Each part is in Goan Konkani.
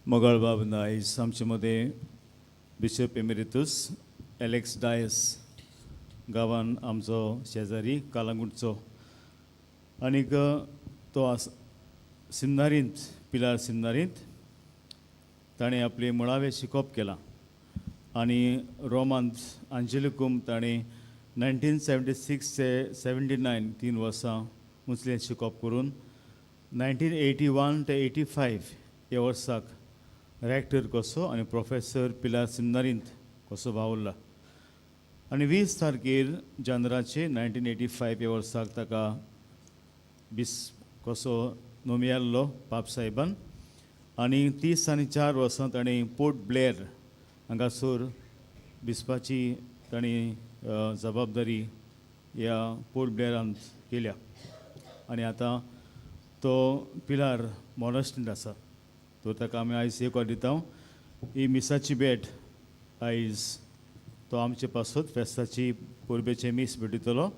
मोगाळ बाब, आयज आमचे मदें बिशप एमिरितूस एलेक्स डायस, गांवान आमचो शेजारी कालांगुटचो आनीक तो आस सिमनारींत, पिलार सिमनारींत ताणें आपलें मुळावें शिकोवप केलां आनी रोमांत आंजेलिकूम ताणें 1976 ते 79 3 वर्सां उंचलें शिकोवप करून 1981 ते 85 ह्या वर्साक रॅक्टर कसो आनी प्रोफेसर पिलार सिमनारींत कसो वावुरला आनी 20 तारखेर जानराचे 1985 ह्या वर्साक ताका बिस्प कसो नोमियाल्लो पाप साहेबान आनी 34 वर्सां ताणें पोर्ट ब्लेअर हांगासर बिस्पाची ताणें जबाबदारी ह्या पोर्ट ब्लेअरांत केल्या आनी आतां तो पिलार मॉनस्ट्रींत आसा. तो ताका आमी आयज येवकार दिता. ही मिसाची भेट आयज तो आमचे पासत फेस्ताची परबेचें मीस भेटयतलो.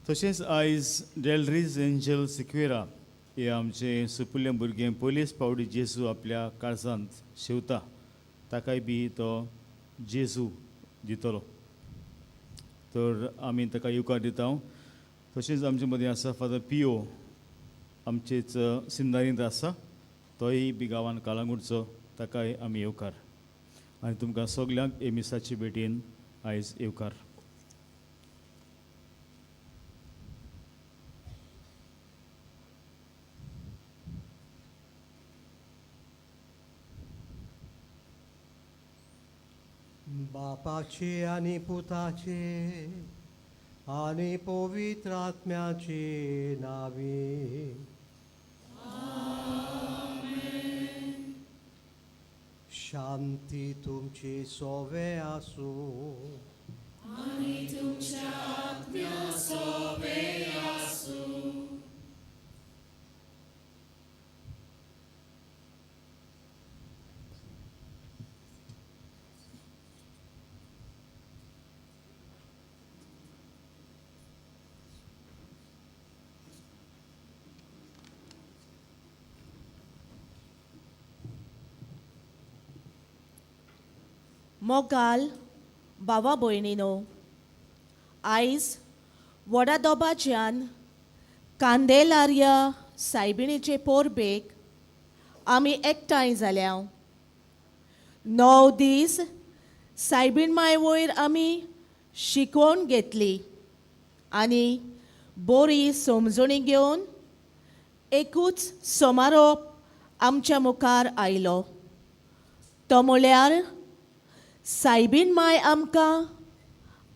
तशेंच आयज डेलरीज एंजल सिक्वेरा हे आमचे सुपुल्ले भुरगें पयलीच पावटी जेजू आपल्या काळजांत शिवता, ताकाय बी तो जेजू दितलो. तर आमी ताका येवकार दिता. तशेंच आमचे मदीं आसा फादर पियो, आमचेच सिमनारींत आसा, तोय बी गांवान कालांगुटचो, ताकाय आमी येवकार. आनी तुमकां सगल्यांक हे मिसाचे भेटीन आयज येवकार. बापाचे आनी पुताचे आनी पवित्र आत्म्याचे नावे. शांती तुमचे सोवे आसूं. मोगाल भावा भयणीनो, आयज व्हडा दोबाच्यान कांदेलार्या सायबिणीचे पोरबेक आमी एकठांय जाल्या. 9 दीस सायबीण माय वयर आमी शिकोवन घेतली आनी बरी समजणी घेवन एकूच समारोप आमच्या मुखार आयलो, तो म्हळ्यार सायबीण माय आमकां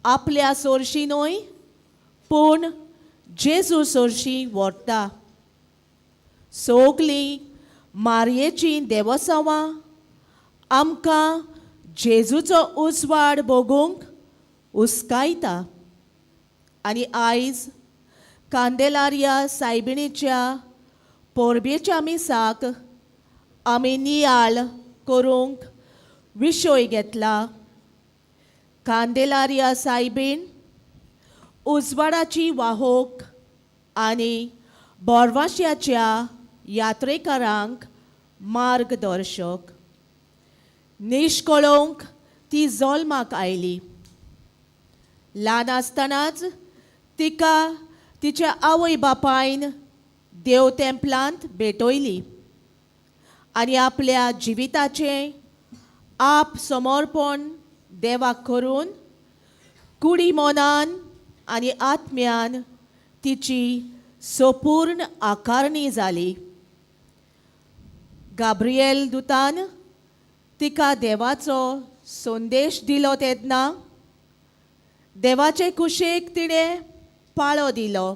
आपल्या सोरशी न्हय पूण जेजू सोरशी व्हरता. सगलीं मारयेचीं देवसांवां आमकां जेजूचो उजवाड भोगूंक उस्कायता. आनी आयज कांदेलार्या सायबिणीच्या परबेच्या मिसाक आमी नियाळ करूंक विशय घेतला. कांदेलार्या सायबीण उजवाडाची वाहोक आनी बोरवाश्याच्या यात्रेकारांक मार्गदर्शक. निश्कळोंक ती जल्माक आयली. ल्हान आसतनाच तिका तिच्या आवय बापायन देव तेंपलांत भेटयली आनी आपल्या जिविताचें आप समर्पण देवाक करून कुडी मनान आनी आत्म्यान तिची सपूर्ण आकारणी जाली. गाब्रिएल दुतान तिका देवाचो संदेश दिलो तेन्ना देवाचे कुशेक तिणें पाळो दिलो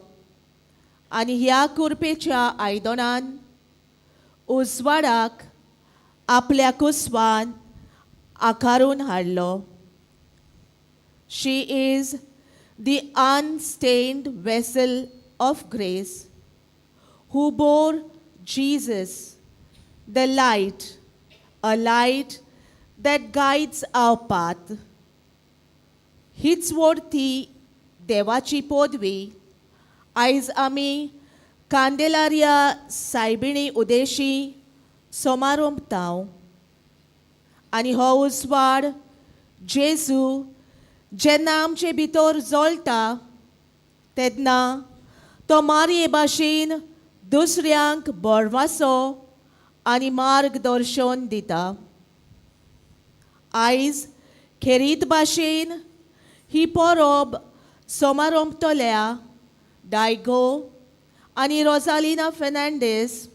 आनी ह्या कुरपेच्या आयदनान उजवाडाक आपल्या कुसवान आकारून हाडलो. She is the unstained vessel of grace who bore Jesus, the light, a light that guides our path. हीच वरती देवाची पदवी आयज आमी कांदेलार्या सायबिणी उदेशी समारोंपता. आनी हो उजवाड जेजू जेन्ना आमचे भितर जळटा तेन्ना तो मारये भाशेन दुसऱ्यांक बरवासो आनी मार्गदर्शन दिता. आयज खेरीत भाशेन ही परब समारोंपतल्या डायगो आनी रोजालिना फेर्नांडीस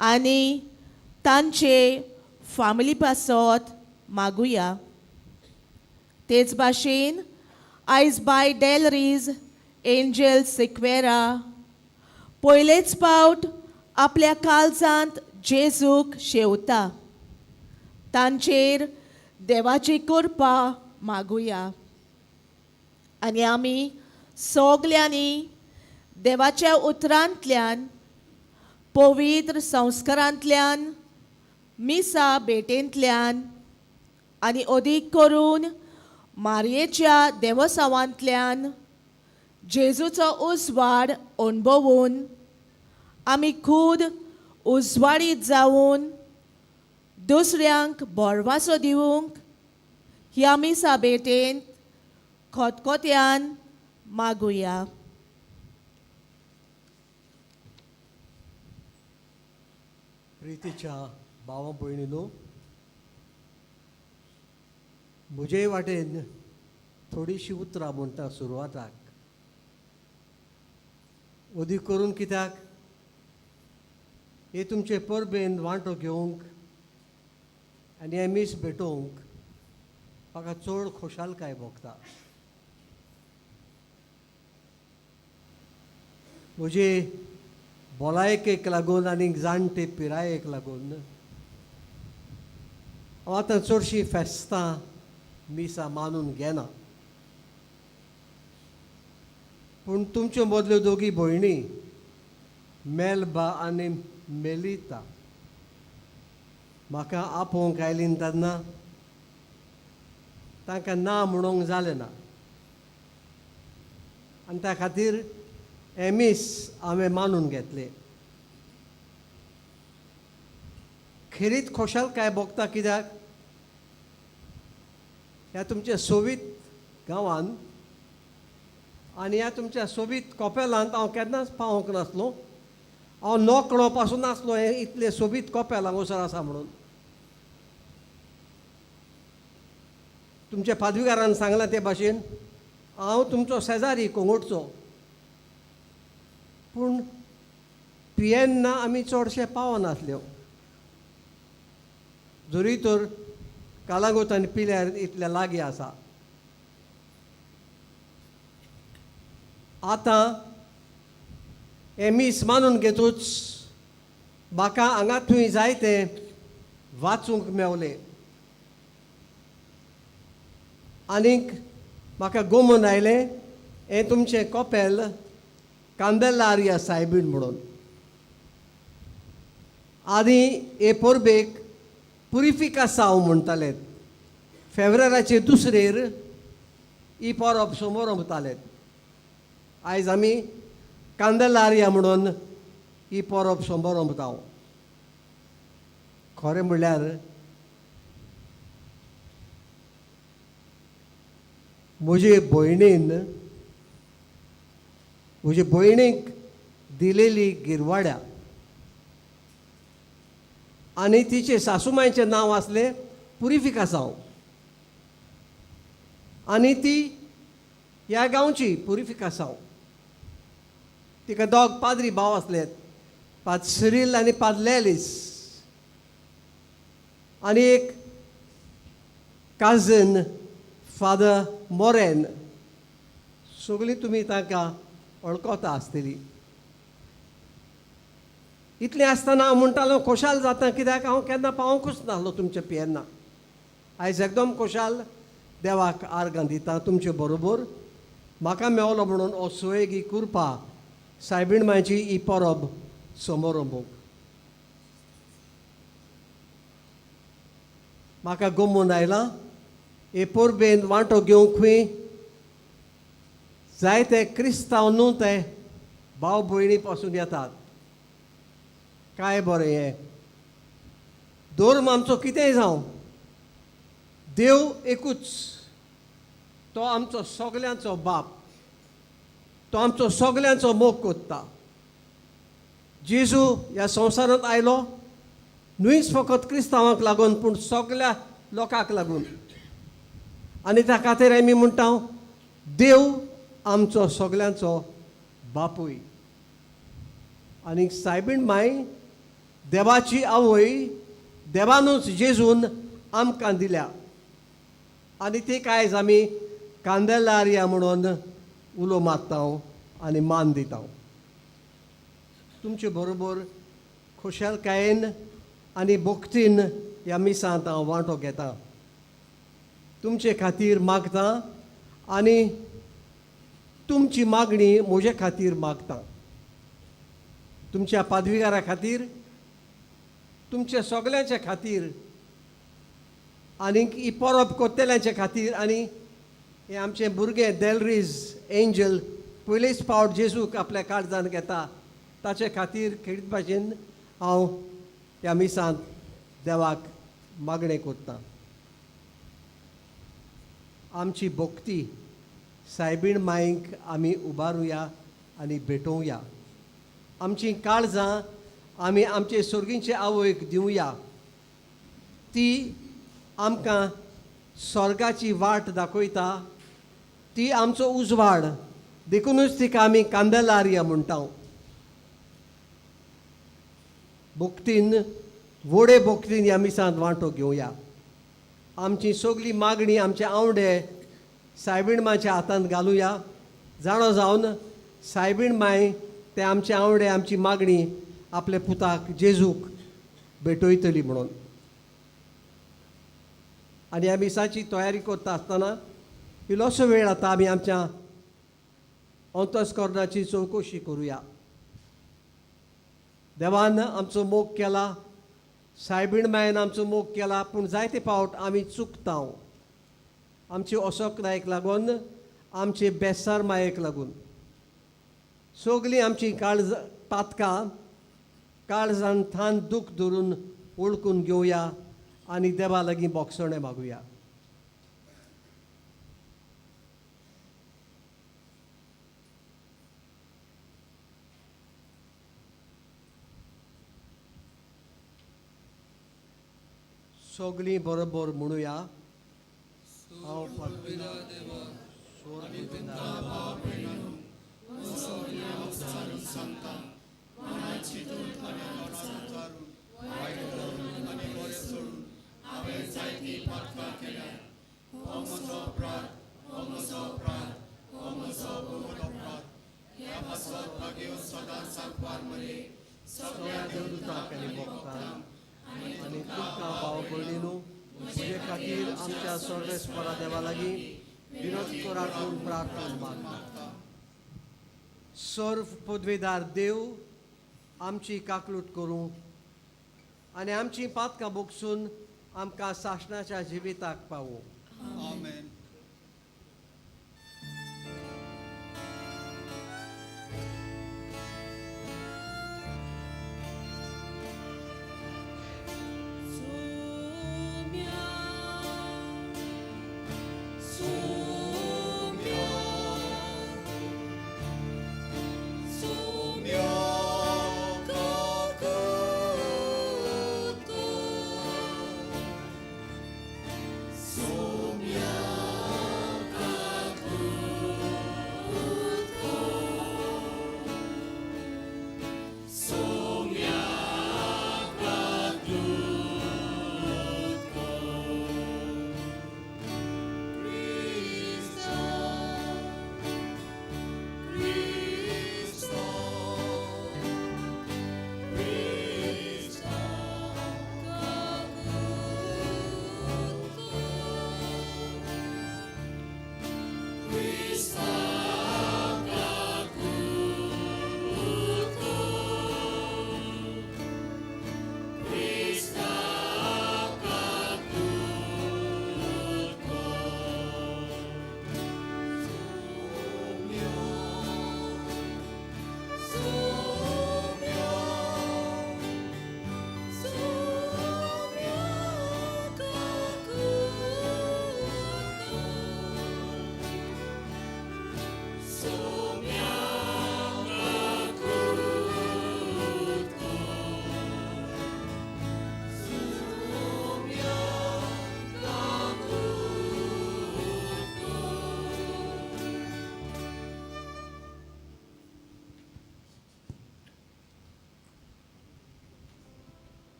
आनी तांचे फामिली पासत मागुया. तेच भाशेन आयज बाय डेलरीज एंजल सिक्वेरा पयलेच पावट आपल्या काळजांत जेजूक शेवता, तांचेर देवाची कृपा मागुया. आनी आमी सगल्यांनी देवाच्या उतरांतल्यान, पवित्र संस्कारांतल्यान, मिसा भेटेंतल्यान आनी अदीक करून मारयेच्या देवसावांतल्यान जेजूचो उजवाड अणभवून आमी खूद उजवाडीत जावन दुसऱ्यांक बरवासो दिवंक ह्या मिसा भेटेन खोतखोत्यान मागुया. प्रितीच्या भावा भयणीनो, म्हजे वाटेन थोडीशीं उतरां म्हणटा सुरवाताक. अदीक करून कित्याक हे तुमचे परबेन वांटो घेवंक आनी हें मीस भेटोवंक म्हाका चड खोशालकाय भोगता. म्हजे भलायकेक लागून आनी जाणटे पिरायेक लागून हांव आतां चडशीं फेस्तां मिसां मानून घेना, पूण तुमच्यो मदल्यो दोगी भयणी मेलबा आनी मेलिता म्हाका आपोवंक आयलीं तेन्ना तांकां ना म्हणूंक जालें ना आनी त्या खातीर हें मीस हांवें मानून घेतलें. खेरीत खोशालकाय भोगता कित्याक ह्या तुमच्या सोबीत गांवांत आनी ह्या तुमच्या सोबीत कपेलांत हांव केन्नाच पावोंक नासलो. हांव नोकळो पासून नासलो हें इतलें सोबीत कपेल हांगासर आसा म्हणून. तुमच्या पादवीकारान सांगलां ते भाशेन हांव तुमचो शेजारी कोंगोटचो, पूण पियेन्ना आमी चडशे पावनासल्यो. जरी तर कालांगूट आनी पिल्यार इतले लागीं आसा. आतां हें मीस मानून घेतूच म्हाका हांगा थंय जायते वाचूंक मेवलें आनीक म्हाका गोमून आयलें हें तुमचें कपेल कांदेलारिया सायबीण म्हणून. आनी हे परबेक पुरिफिकासांव म्हणटाले. फेब्रुवाराचे दुसरेर ही परब समोर वताले. आयज आमी कांदेलारिया म्हणून ही परब समोर वता. खरें म्हणल्यार म्हजे भयणीन म्हजे भयणीक दिलेली गिरवाड्या आनी तिचे सासूमायचें नांव आसलें पुरिफिकासांव आनी ती ह्या गांवची पुरिफिकासांव. तिका दोग पाद्री भाव आसले, पाद सिरील आनी पाद लेलीस आनी एक काजन फादर मोरेन. सगळीं तुमी तांकां वळखता आसतली. इतलें आसतना हांव म्हणटालो खोशाल जाता कित्याक हांव केन्ना पावोंकूच नासलो तुमच्या पियेन्ना. आयज एकदम खोशाल देवाक आर्गां दिता तुमचे बरोबर म्हाका मेवलो म्हणून हो सुयेगी कृपा सायबीण मायची ही परब समोरंबूंक. म्हाका गोमून आयलां हे परबेन वांटो घेवंक खंय जायते क्रिस्तांव न्हू ते भाव भयणी पासून येतात. काय बरें हें धर्म आमचो कितेंय जावं, देव एकूच, तो आमचो सगल्यांचो बाप, तो आमचो सगल्यांचो मोग कोत्ता. जेजू ह्या संवसारांत आयलो न्हूच फकत क्रिस्तांवांक लागून पूण सगल्या लोकांक लागून. आनी त्या खातीर आमी म्हणटा देव आमचो सगल्यांचो बापूय. आनी सायबीण माय देवाची आवय देवानूच जेजून आमकां दिल्या आनी ती आयज आमी कांदेलारिया म्हणून उलो मारता आनी मान दिता. तुमचे बरोबर खुशालकायेन आनी भक्तीन ह्या मिसांत हांव वांटो घेता. तुमचे खातीर मागता आनी तुमची मागणी म्हजे खातीर मागता. तुमच्या पादवीकारा खातीर, तुमच्या सगल्यांच्या खातीर आनी ही परब कोत्तेल्यांच्या खातीर. आनी हे आमचे भुरगे देलरीज एंजल पयलीच फावट जेजूक आपल्या काळजान घेता ताचे खातीर खेरीत भाशेन हांव ह्या मिसांत देवाक मागणें करतां. आमची भक्ती सायबीण माईक आमी उबारुया आनी भेटोवया. आमची काळजां आमी आमचे सोर्गींचे आवयक दिवया. ती आमकां स्वर्गाची वाट दाखयता, ती आमचो उजवाड, देखुनूच तिका आमी कांदेलारिया म्हणटा. भक्तीन व्हडे भक्तीन ह्या मिसांत वांटो घेवया. आमची सगळी मागणी, आमचे आवडे सायबीण मांयच्या हातांत घालुया. जाणो जावन सायबीण माय ते आमचे आवडे, आमची मागणी आपल्या पुताक जेजूक भेटयतली म्हणून. आनी ह्या मिसाची तयारी करता आसतना इल्लोसो वेळ आतां आमी आमच्या अंतस्करणाची चवकशी करुया. देवान आमचो मोग केला, सायबीण मायन आमचो मोग केला, पूण जायते फावट आमी चुकता. आमची असोकतायेक लागून, आमचे बेसार मायेक लागून सगळीं आमची काळज पातकां काळजान थान दूख धरून वळखून घेवया आनी देवा लागीं बोगसणें मागुया. सगळीं बरोबर म्हणुया. हांव सगळ्या देवदूतांक आनी भक्तांक आनी तुमकां भाव भयणीनू म्हजे खातीर आमच्या सर्वेस्परा देवा लागीं विनोद करात म्हूण प्रार्थना मागता. सर्व पदवेदार देव आमची काकलूट करूं आनी आमची पातकां बोगसून आमकां सासणाच्या जिविताक पावूं. आमेन.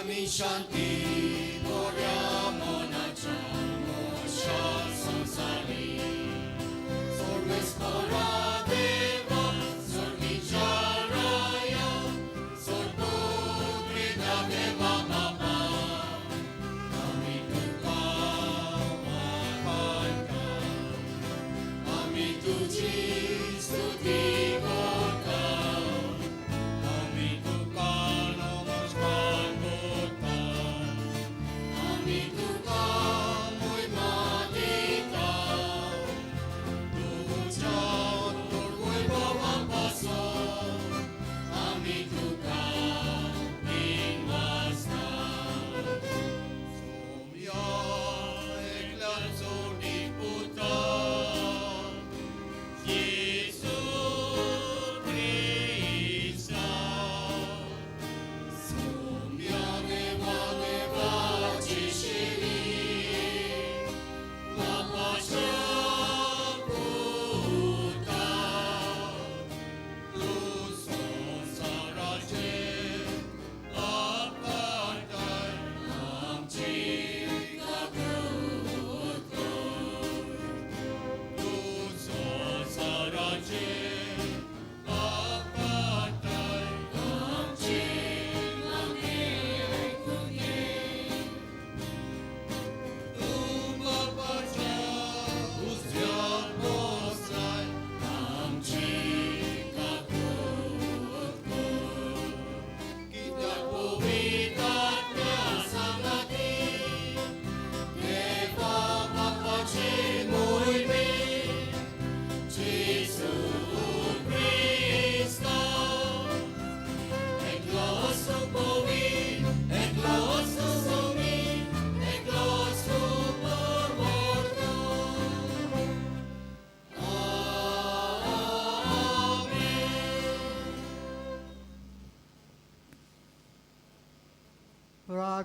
Ani shanti borya monacha mosha samsari Sorvespora deva sorvicharaya sorputrida deva mama Ami tuka makalka Ami tuji stuti korta Ami tuka namaskar korta.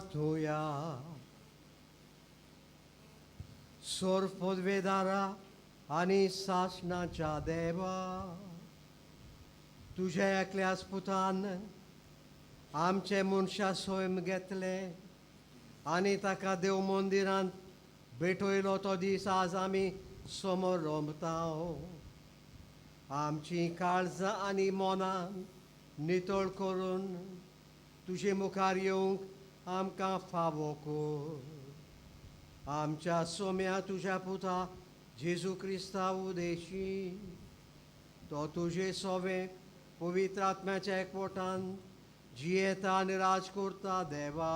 प्रार्थुया. सोर्फ पदवेदारा आनी सासणाच्या देवा, तुज्या एकल्याच पुतान आमचे मनशा स्वयं घेतले आनी ताका देव मंदिरांत भेटयलो तो दीस आज आमी समोर रोमता. आमची काळजां आनी मनां नितळ करून तुजे मुखार येवंक आमकां फावो कर. आमच्या सोम्या तुज्या पुता जेजू क्रिस्ता उदेशी, तो तुजे सोवे पवित्र आत्म्याच्या एकवटान जियेता आनी राज करता देवा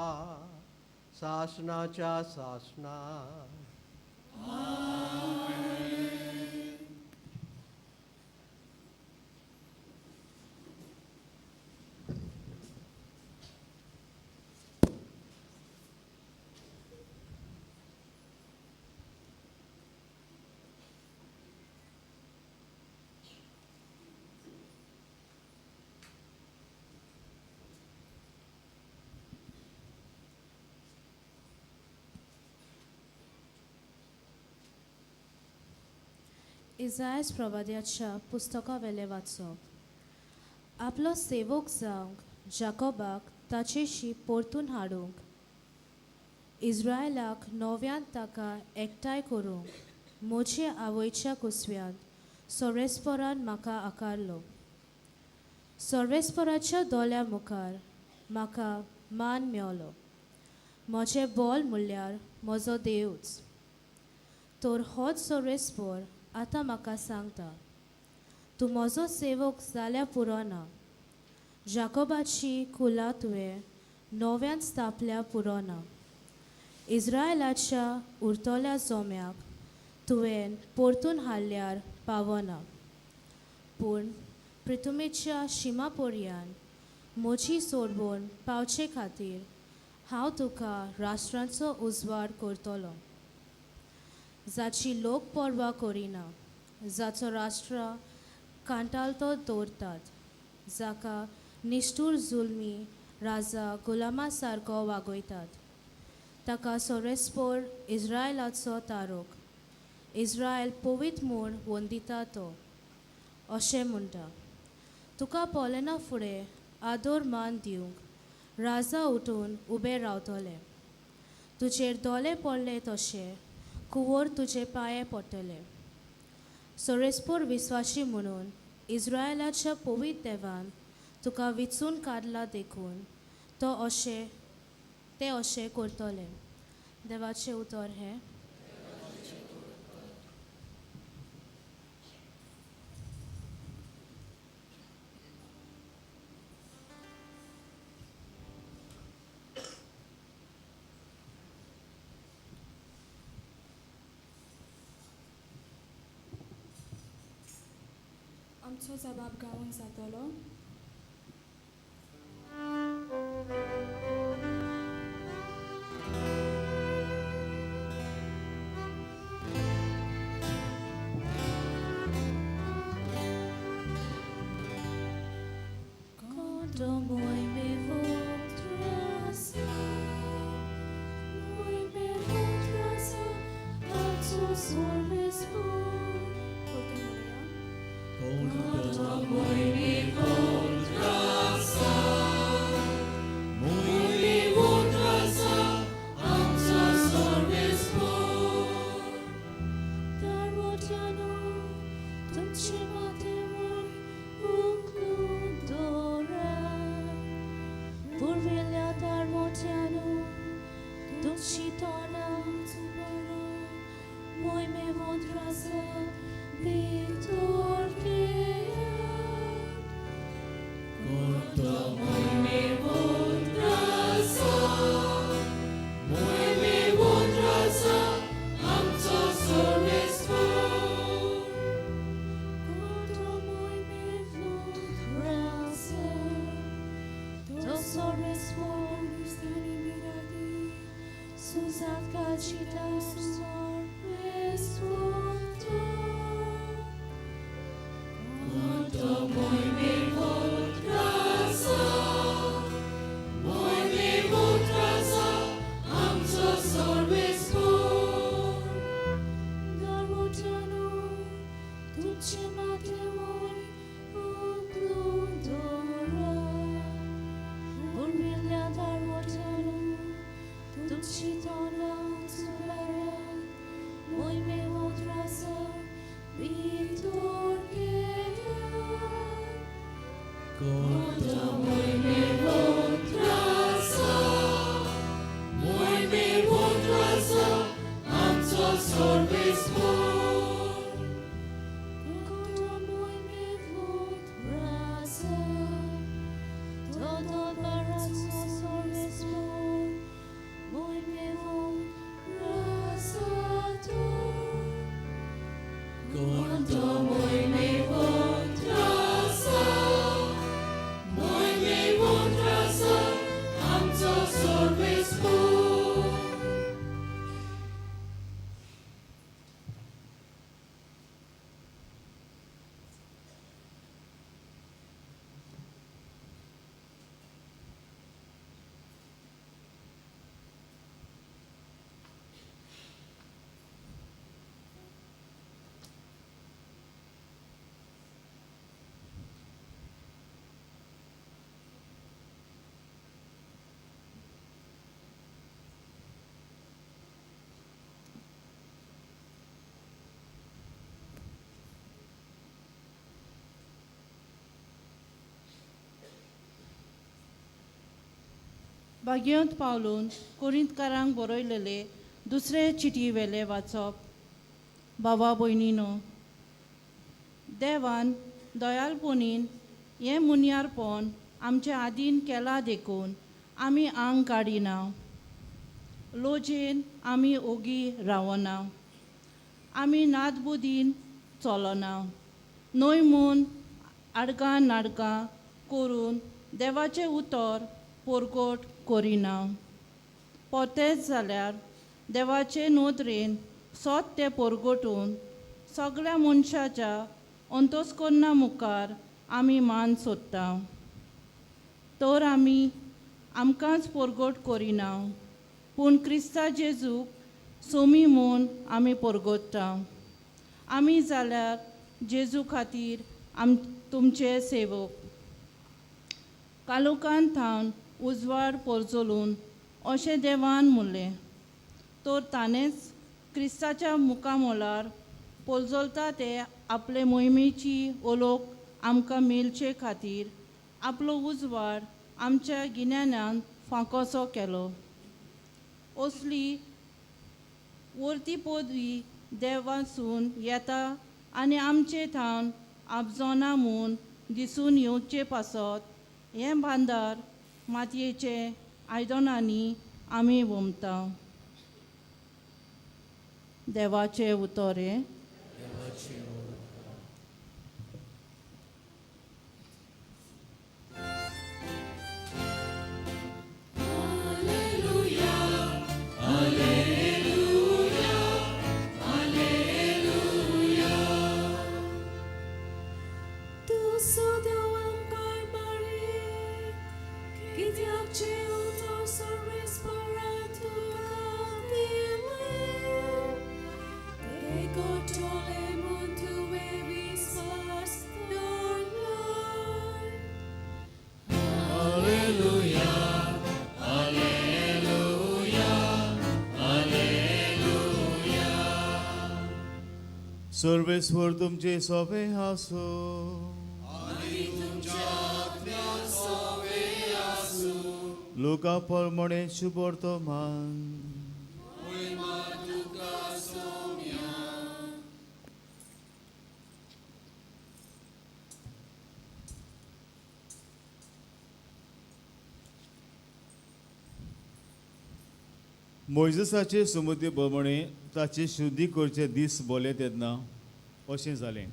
सासणाच्या सासणा. इजायस प्रवाद्याच्या पुस्तकावेलें वाचप. आपलो सेवक जावंक जाकोबाक ताचेशी परतून हाडूंक, इज्रायलाक नव्यान ताका एकठांय करूंक म्हजे आवयच्या कुसव्यांत सोरेस्परान म्हाका आकारलो. सोरेस्पराच्या दोळ्या मुखार म्हाका मान मेवलो. म्हजें बोल म्हणल्यार म्हजो देवूच. तर होच सोरेस्पर आतां म्हाका सांगता, तूं म्हजो सेवक जाल्यार पुरो ना, जाकोबाची कुलां तुवें नव्यान स्थापल्या पुरो ना, इज्रायलाच्या उरतल्या जोम्याक तुवें परतून हाडल्यार पावना, पूण प्रिथुमेच्या शिमा पर्यान म्हजी सोडवण पावचे खातीर हांव तुका राष्ट्रांचो उजवाड करतलो, जाची लोक पर्वा करिना, जाचो राष्ट्र कांटालतो दवरतात, जाका निश्ठूर जुलमी राजा गुलामा सारको वागयतात, ताका सोरेस्पोर इज्रायलाचो तारोक, इज्रायल पवित्र म्हूण वंदिता तो अशें म्हणटा. तुका पळयना फुडें आदर मान दिवंक राजा उठून उबे रावतले, तुजेर दोळे पडले तशें कुंवर तुजे पांये पडटले. सोरेस्पोर विस्वाशी म्हणून इज्रायलाच्या पवित्र देवान तुका विचून काडला देखून तो अशें ते अशें करतले. देवाचें उतर हें. आमचो जबाब गावून जातलो. भाग्यवंत पावलून कोरिंतकारांक बरयलेले दुसरे चिटी वेले वाचप. भावा भयणीनो, देवान दयालपणीन हें मुन्यारपण आमचे आदीन केलां देखून आमी आंग काडिना, लोजेन आमी ओगी रावना, आमी नादबुदीन चलना, न्हय म्हूण आडकां नाडकां करून देवाचें उतर पोरकोट करिना. पोतेच जाल्यार देवाचे नदरेन सोत तें पोरगोटून सगळ्या मनशाच्या अंतस्कर्णा मुखार आमी मान सोदता. तर आमी आमकांच पोरगोट करिना, पूण क्रिस्ता जेजूक सोमी म्हूण आमी पोरगोट्टा. आमी जाल्यार जेजू खातीर आम तुमचे सेवक. कालोकान थावन उजवाड पोरजोलून अशें देवान म्हणलें, तर ताणेंच क्रिस्ताच्या मुखामोलार पोरजोलता ते आपले मोहिमेची ओलोक आमकां मेळचे खातीर आपलो उजवाड आमच्या गिन्यानान फांकोसो केलो. असली वरती पदवी देवासून येता आनी आमचे थावन आपजोना म्हूण दिसून येवचे पासत हें भांदार मातयेचे आयदनांनी आमी वमता. देवाचें उतर हें. तूं सदां आमकां मारी, कित्याक जेवतो सर्वेस्परा तुका दिलें. ते गोठोले म्हूण तुवें विस्वास दवरलाय. सर्वेस्वर तुमचे सोबे आसो. लोका प्रमाणे शुभवर्तमान. मोयजेसाचे सुमती प्रमाणे ताची शुद्धी करचे दीस बोले तेन्ना अशें जालें.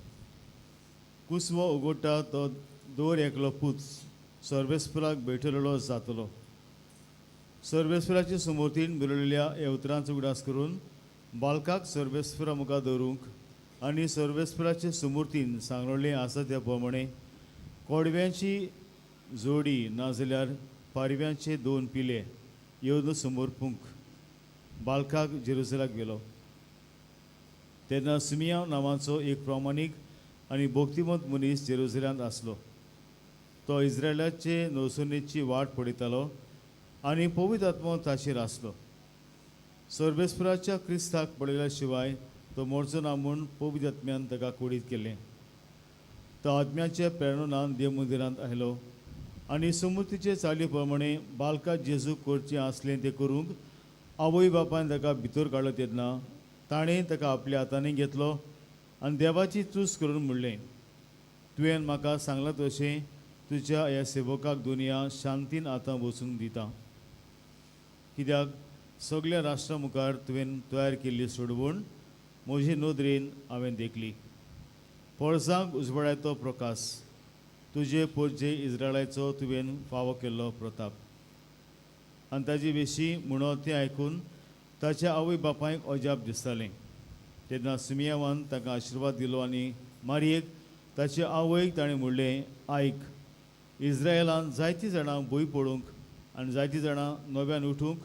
कुसवो उगडटा तो दर एकलो पूत सर्वेस्पराक भेटलेलो जातलो. सर्वेस्पराचे समोरतीन बरयलेल्या ह्या उतरांचो उगडास करून बालकाक सर्वेस्परा मुखार दवरूंक आनी सर्वेस्पराचे सुमूर्तीन सांगलेलें आसा त्या प्रमाणे कोडव्यांची जोडी नाजाल्यार पारव्यांचे दोन पिले येवन समर्पूंक बालकाक जेरुसलाक गेलो. तेन्ना सिमियांव नांवाचो एक प्रामाणीक आनी भक्तिमंत मनीस जेरुसलांत आसलो. तो इस्रायलाचे नवसनेची वाट पळयतालो आनी पवित्र आत्मो ताचेर आसलो. सर्वेस्पराच्या क्रिस्ताक पळयल्या शिवाय तो मरचो ना म्हूण पवित्र आत्म्यान ताका कुडीत केलें. तो आत्म्याच्या प्रेरणान देव मंदिरांत आयलो आनी समुतीचे चाली प्रमाणे बालका जेजूक करचें आसलें तें करूंक आवय बापायन ताका भितर काडलो. तेन्ना ताणें ताका आपल्या हातांनी घेतलो आनी देवाची तूस करून म्हणलें, तुवें म्हाका सांगलां तशें तुज्या ह्या सेवकाक दुनिया शांतीन आतां वचूंक दिता, कित्याक सगल्या राष्ट्रा मुखार तुवें तयार केल्ली सोडवण म्हजे नदरेन हांवें देखली. पोळसांक उजवाडायतो प्रकाश, तुजे पोरजे इस्रायलाचो तुवें फावो केल्लो प्रताप. आनी ताजे विशीं म्हणून तें आयकून ताच्या आवय बापायक अजाप दिसतालें. तेन्ना सिमियावान ताका आशिर्वाद दिलो आनी मारयेक ताचे आवयक ताणें म्हणलें, आयक, इस्रायलान जायतीं जाणां भंय पडूंक आनी जायतीं जाणां नव्यान उठूंक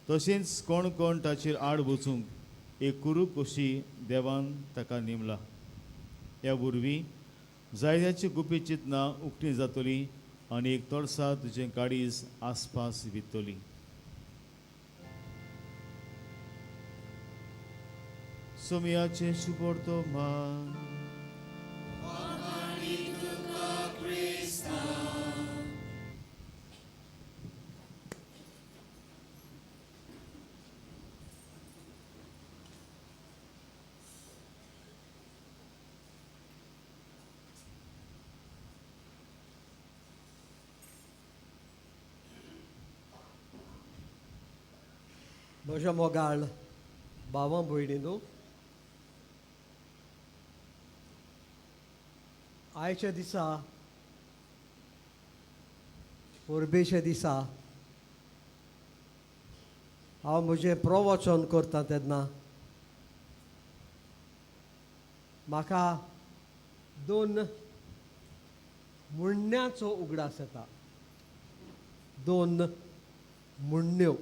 तशेंच कोण कोण ताचेर आड वचूंक एक कुरू कशी देवान ताका नेमला. ह्या वरवीं जायत्याची गुपीत चिंतनां उक्तीं जातलीं आनी एक तोडसा तुजें काळीज आसपास वित्तली. सोमयाचें शुभवर्तमान. म्हज्या मोगाळ भावां भयणीनो, आयच्या दिसा, परबेच्या दिसा हांव म्हजें प्रवचन करता तेन्ना म्हाका दोन म्हणण्याचो उगडास येता. दोन म्हणण्यो.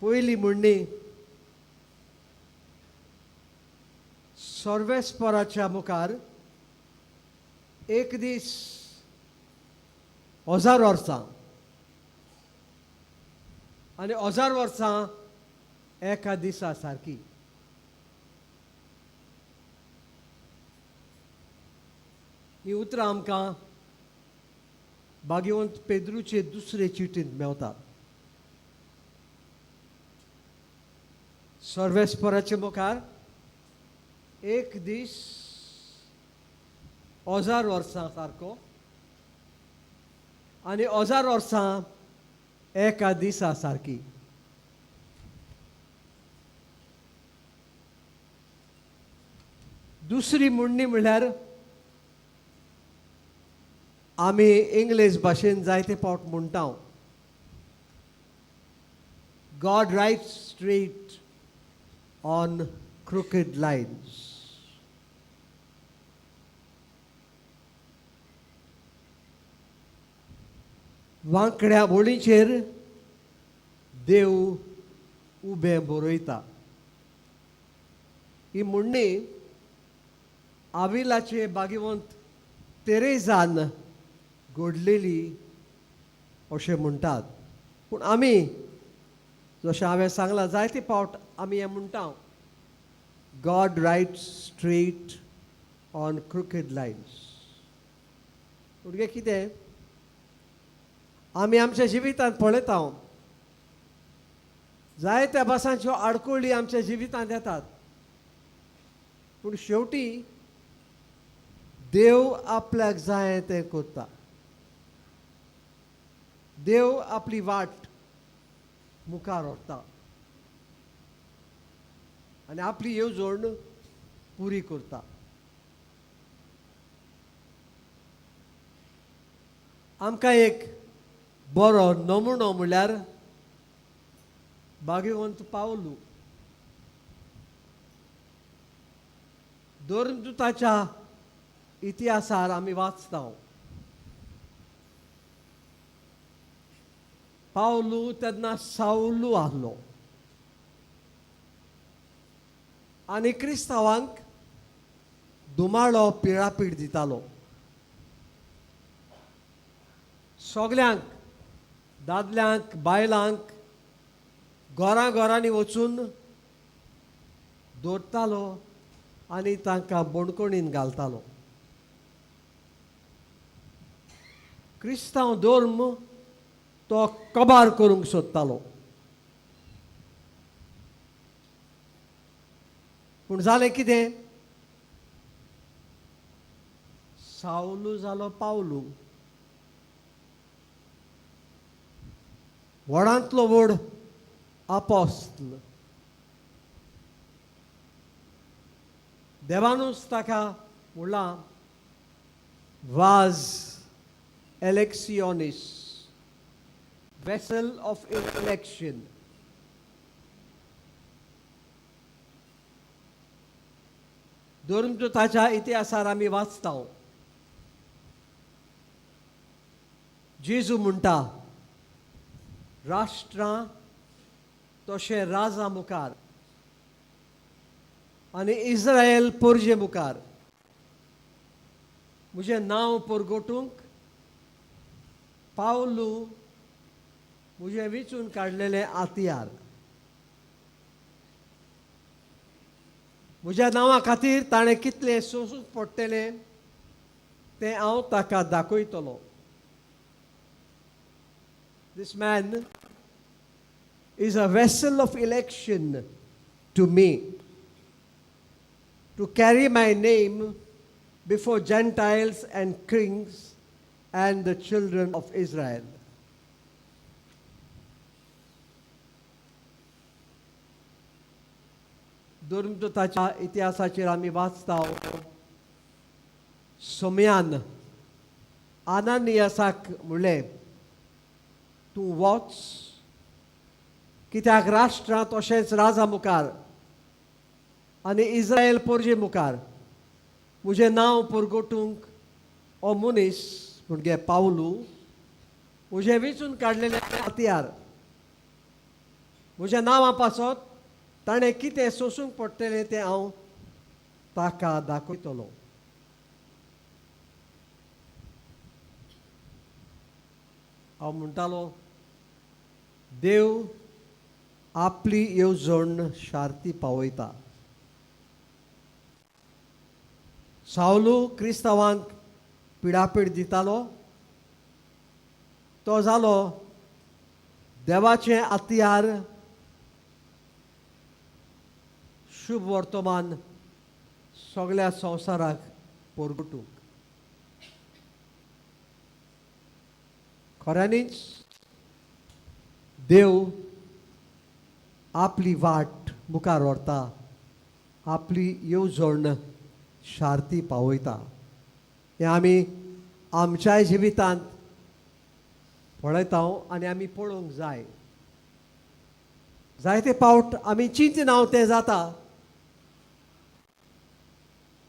पयली म्हणणी, सर्वेस्पराच्या मुखार एक दीस 1000 वर्सां आनी 1000 वर्सां एका दिसा सारकी. ही उतरां आमकां भाग्यवंत पेद्रूचे दुसरे चिटींत मेवतात. सर्वेस्पराचे मुखार एक दीस 1000 वर्सां सारको आनी 1000 वर्सां एका दिसा सारकी. दुसरी म्हणणी म्हणल्यार आमी इंग्लीश भाशेन जायते फावट म्हणटा, God writes straight on crooked lines. वांकड्या बोळीचेर देव उबें बरयता. ही म्हणणी आविलाचे भाग्यवंत तेरेजान घडलेली अशें म्हणटात. पूण आमी जशें हांवें सांगलां जायते फावट आमी हें म्हणटा, God writes straight on crooked lines. भुरगें कितें आमी आमच्या जिवितांत पळयता, जायत्या भासांच्यो आडखळी आमच्या जिवितांत येतात, पूण शेवटी देव आपल्याक जाय तें करता. देव आपली वाट मुखार व्हरता आनी आपली येवजण पुरी करता. आमकां एक बरो नमुनो म्हणल्यार भाग्यवंत पावलू. धर्मदूताच्या इतिहासार आमी वाचता, पावलू तेन्ना सावलू आहलो आनी क्रिस्तांवांक दुमाळो पिळापीळ दितालो. सगल्यांक, दादल्यांक, बायलांक घरां घरांनी वचून दवरतालो आनी तांकां बणकणीन घालतालो. क्रिस्तांव धर्म तो कबार करूंक सोदतालो, पूण जालें कितें, सावलू जालो पावलू. व्हडांतलो व्हड आपोस्ल देवानूच ताका म्हणलां, वाज एलेक्सियोनीस, वेसल ऑफ इलेक्शन. धर्मदूताच्या इतिहासार आमी वाचता, जेजू म्हणटा, राष्ट्रां तशें राजा मुखार आनी इस्रायल पोरजे मुखार म्हजें नांव परगटूंक पावलू म्हजें विचून काडलेलें आतियार. म्हज्या नांवा खातीर ताणें कितलें सोंसूंक पडटलें तें हांव ताका दाखयतलो. This man is a vessel of election to me, to carry my name before Gentiles and kings and the children of Israel. धर्मदूताच्या इतिहासाचेर आमी वाचता, सोम्यान आनानियासाक म्हणलें, तूं वच, कित्याक राष्ट्रांत तशेंच राजा मुखार आनी इस्रायल पोरजे मुखार म्हजें नांव परगटूंक हो मनीस म्हणजे पावलू म्हजें वेंचून काडलेलें हत्यार, म्हज्या नांवा पासत ताणें कितें सोंसूंक पडटलें तें हांव ताका दाखयतलो. हांव म्हणटालो, देव आपली येवजण शार्ती पावयता. सावलू क्रिस्तांवांक पिडापीड दितालो, तो जालो देवाचें हत्यार शुभ वर्तमान सगळ्या संवसाराक परगटूंक. खऱ्यांनीच देव आपली वाट मुखार व्हरता, आपली येवजण शार्ती पावयता. हें आमी आमच्याय जिवितांत पळयता आनी आमी पळोवंक जाय. जायते पावट आमी चिंतना तें जाता,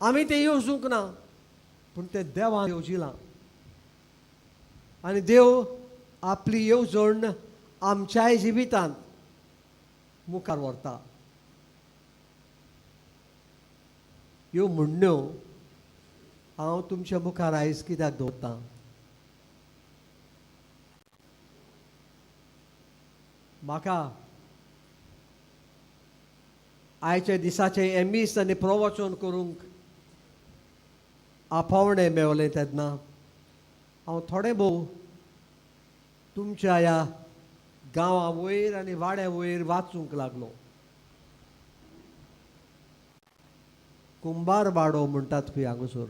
आमी तें येवजूंक ना, पूण तें देवान येवजिलां आनी देव आपली येवजण आमच्याय जिवितांत मुखार व्हरता. ह्यो म्हणण्यो हांव तुमच्या मुखार आयज कित्याक दवरतां? म्हाका आयच्या दिसाचें एमीस आनी प्रवचन करूंक आपोवणें मेवलें तेन्ना हांव थोडें भोव तुमच्या ह्या गांवा वयर आनी वाड्या वयर वाचूंक लागलो. कुंभार वाडो म्हणटात खंय हांगासर.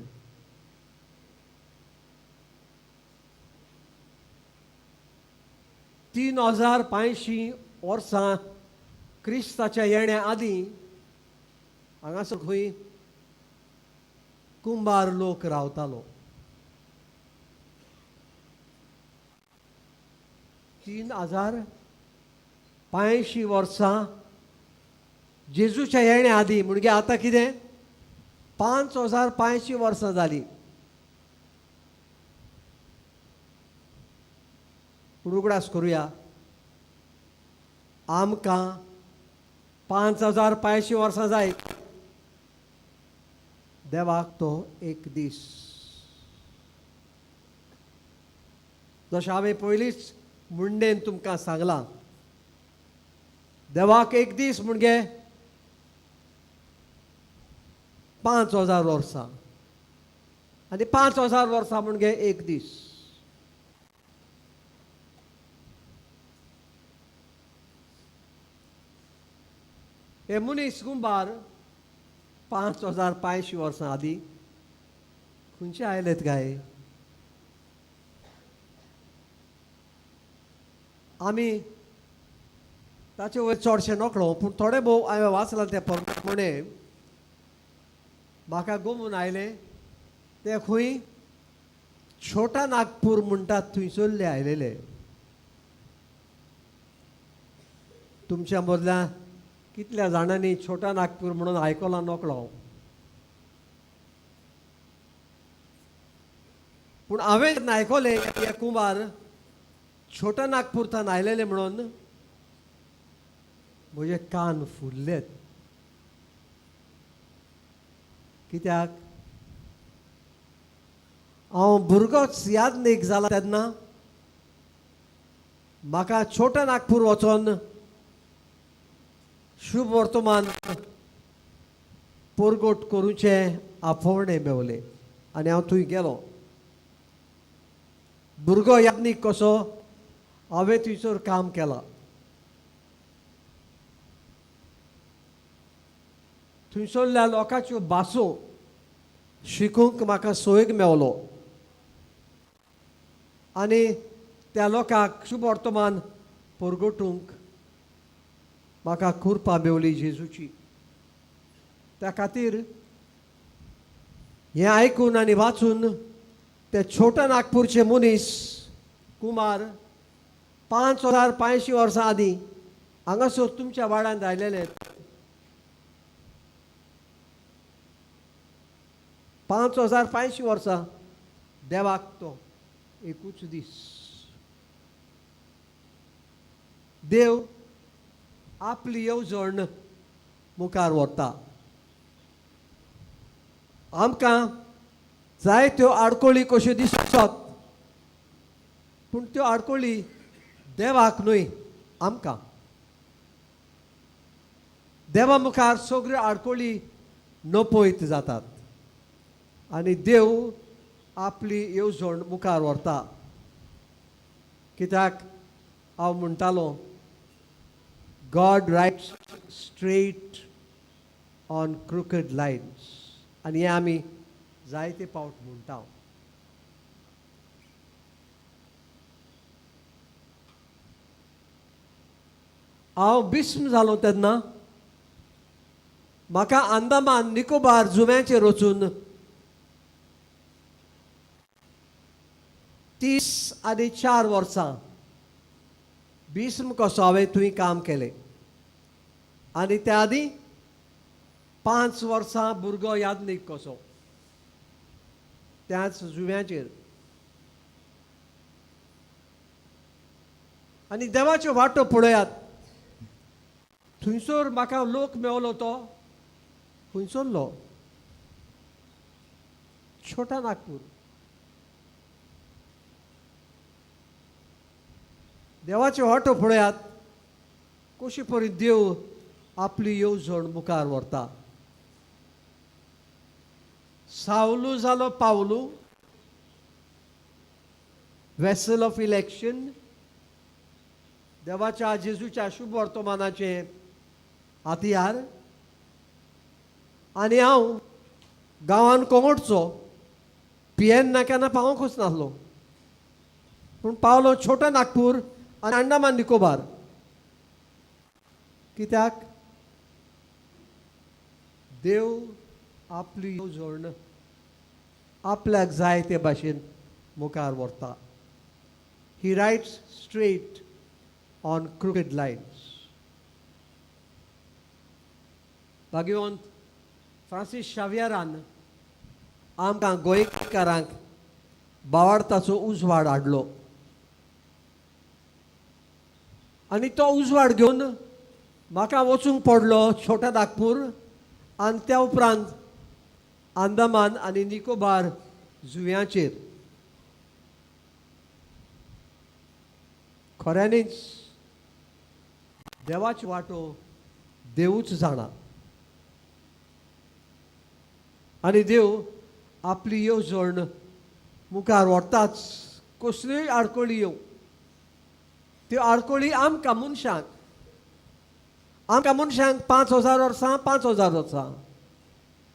3500 वर्सां क्रिस्ताच्या येण्या आदीं हांगासर खंय कुंभार लोक रावतालो. 3500 वर्सां जेजूच्या येण्या आदीं, म्हणजे आतां कितें 5500 वर्सां जालीं. पूण उगडास करुया, आमकां 5500 वर्सां जाय, देवाक तो एक दीस. जशें हांवें पयलींच मुंडेन तुमकां सांगलां, देवाक एक दीस म्हणजे 5000 वर्सां आनी 5000 वर्सां म्हणजे एक दीस. हे मनीस कुंभार 5500 वर्सां आदीं खंयचे आयलेत काय? आमी ताचे वयर चडशें नकळो, पूण थोडे भोव हांवें वाचलां तें प्रमाणे म्हाका गोमून आयलें ते खंय छोटा नागपूर म्हणटात थंयसरले आयलेले. तुमच्या मदल्या कितल्या जाणांनी छोटा नागपूर म्हणून आयकलां नकळो, पूण हांवें आयकलें हे कुंभार छोटा नागपूरथान आयलेले म्हणून म्हजे कान फुल्लेत. कित्याक हांव भुरगोच यादनीक जाला तेन्ना म्हाका छोटा नागपूर वचोन शुभ वर्तमान परगट करूचें आपोवणें मेवलें आनी हांव थंय गेलो. भुरगो यादनीक कसो हांवें थंयसर काम केलां. थंयसरल्या लोकांच्यो भासो शिकूंक म्हाका सोयीक मेवलो आनी त्या लोकांक शुभ वर्तमान परगटूंक म्हाका कृपा मेवली जेजूची. त्या खातीर हें आयकून आनी वाचून ते छोटा नागपूरचे मनीस कुमार 5500 वर्सां आदीं हांगासर तुमच्या वाड्यान आयलेले. 5500 वर्सां देवाक तो एकूच दीस. देव आपली येवजण मुखार व्हरता. आमकां जायत्यो आडकोळी कश्यो दिसत, पूण त्यो आडकोळी देवाक न्हय, आमकां. देवा मुखार सगळ्यो आडकोळी नपयत जातात आनी देव आपली येवजण मुखार व्हरता. कित्याक हांव म्हणटालो, God writes straight on crooked lines. आनी हें आमी जायते पावट म्हणटा. हांव बिस्म जालो तेन्ना म्हाका अंदमान निकोबार जुंव्याचेर वचून 34 वर्सां बिस्म कसो हांवें थंय काम केलें. आनी त्या आदीं 5 वर्सां भुरगो यादनीक कसो त्याच जुंव्याचेर. आनी देवाच्यो वाटो पळयात, थंयसर म्हाका लोक मेवलो तो खंयसरलो, छोटा नागपूर. देवाच्यो वाटो पळयात कशी परी देव आपली येवजण मुखार व्हरता. सावलू जालो पावलू, वेसल ऑफ इलेक्शन, देवाच्या जेजूच्या शुभ वर्तमानाचें हतियार. आनी हांव गांवान कोंगोटचो पियेन ना केन्ना पावोंकूच नासलो, पूण पावलो छोटा नागपूर आनी अंडमान निकोबार. कित्याक देव आपली येवजण आपल्याक जाय ते भाशेन मुखार व्हरता. He writes straight on crooked lines. भाग्यवंत फ्रांसीस शावियरान आमकां गोंयकारांक बावार्थाचो उजवाड हाडलो आनी तो उजवाड घेवन म्हाका वचूंक पडलो छोटा नागपूर आनी त्या उपरांत अंदमान आनी निकोबार जुंव्याचेर. खऱ्यांनीच देवाची वाटो देवूच जाणा आनी देव आपली येवजण मुखार व्हरताच. कसल्योय आडकळी येवं, त्यो आडकळी आमकां मनशांक, आमकां मनशांक 5000 वर्सां, 5000 वर्सां,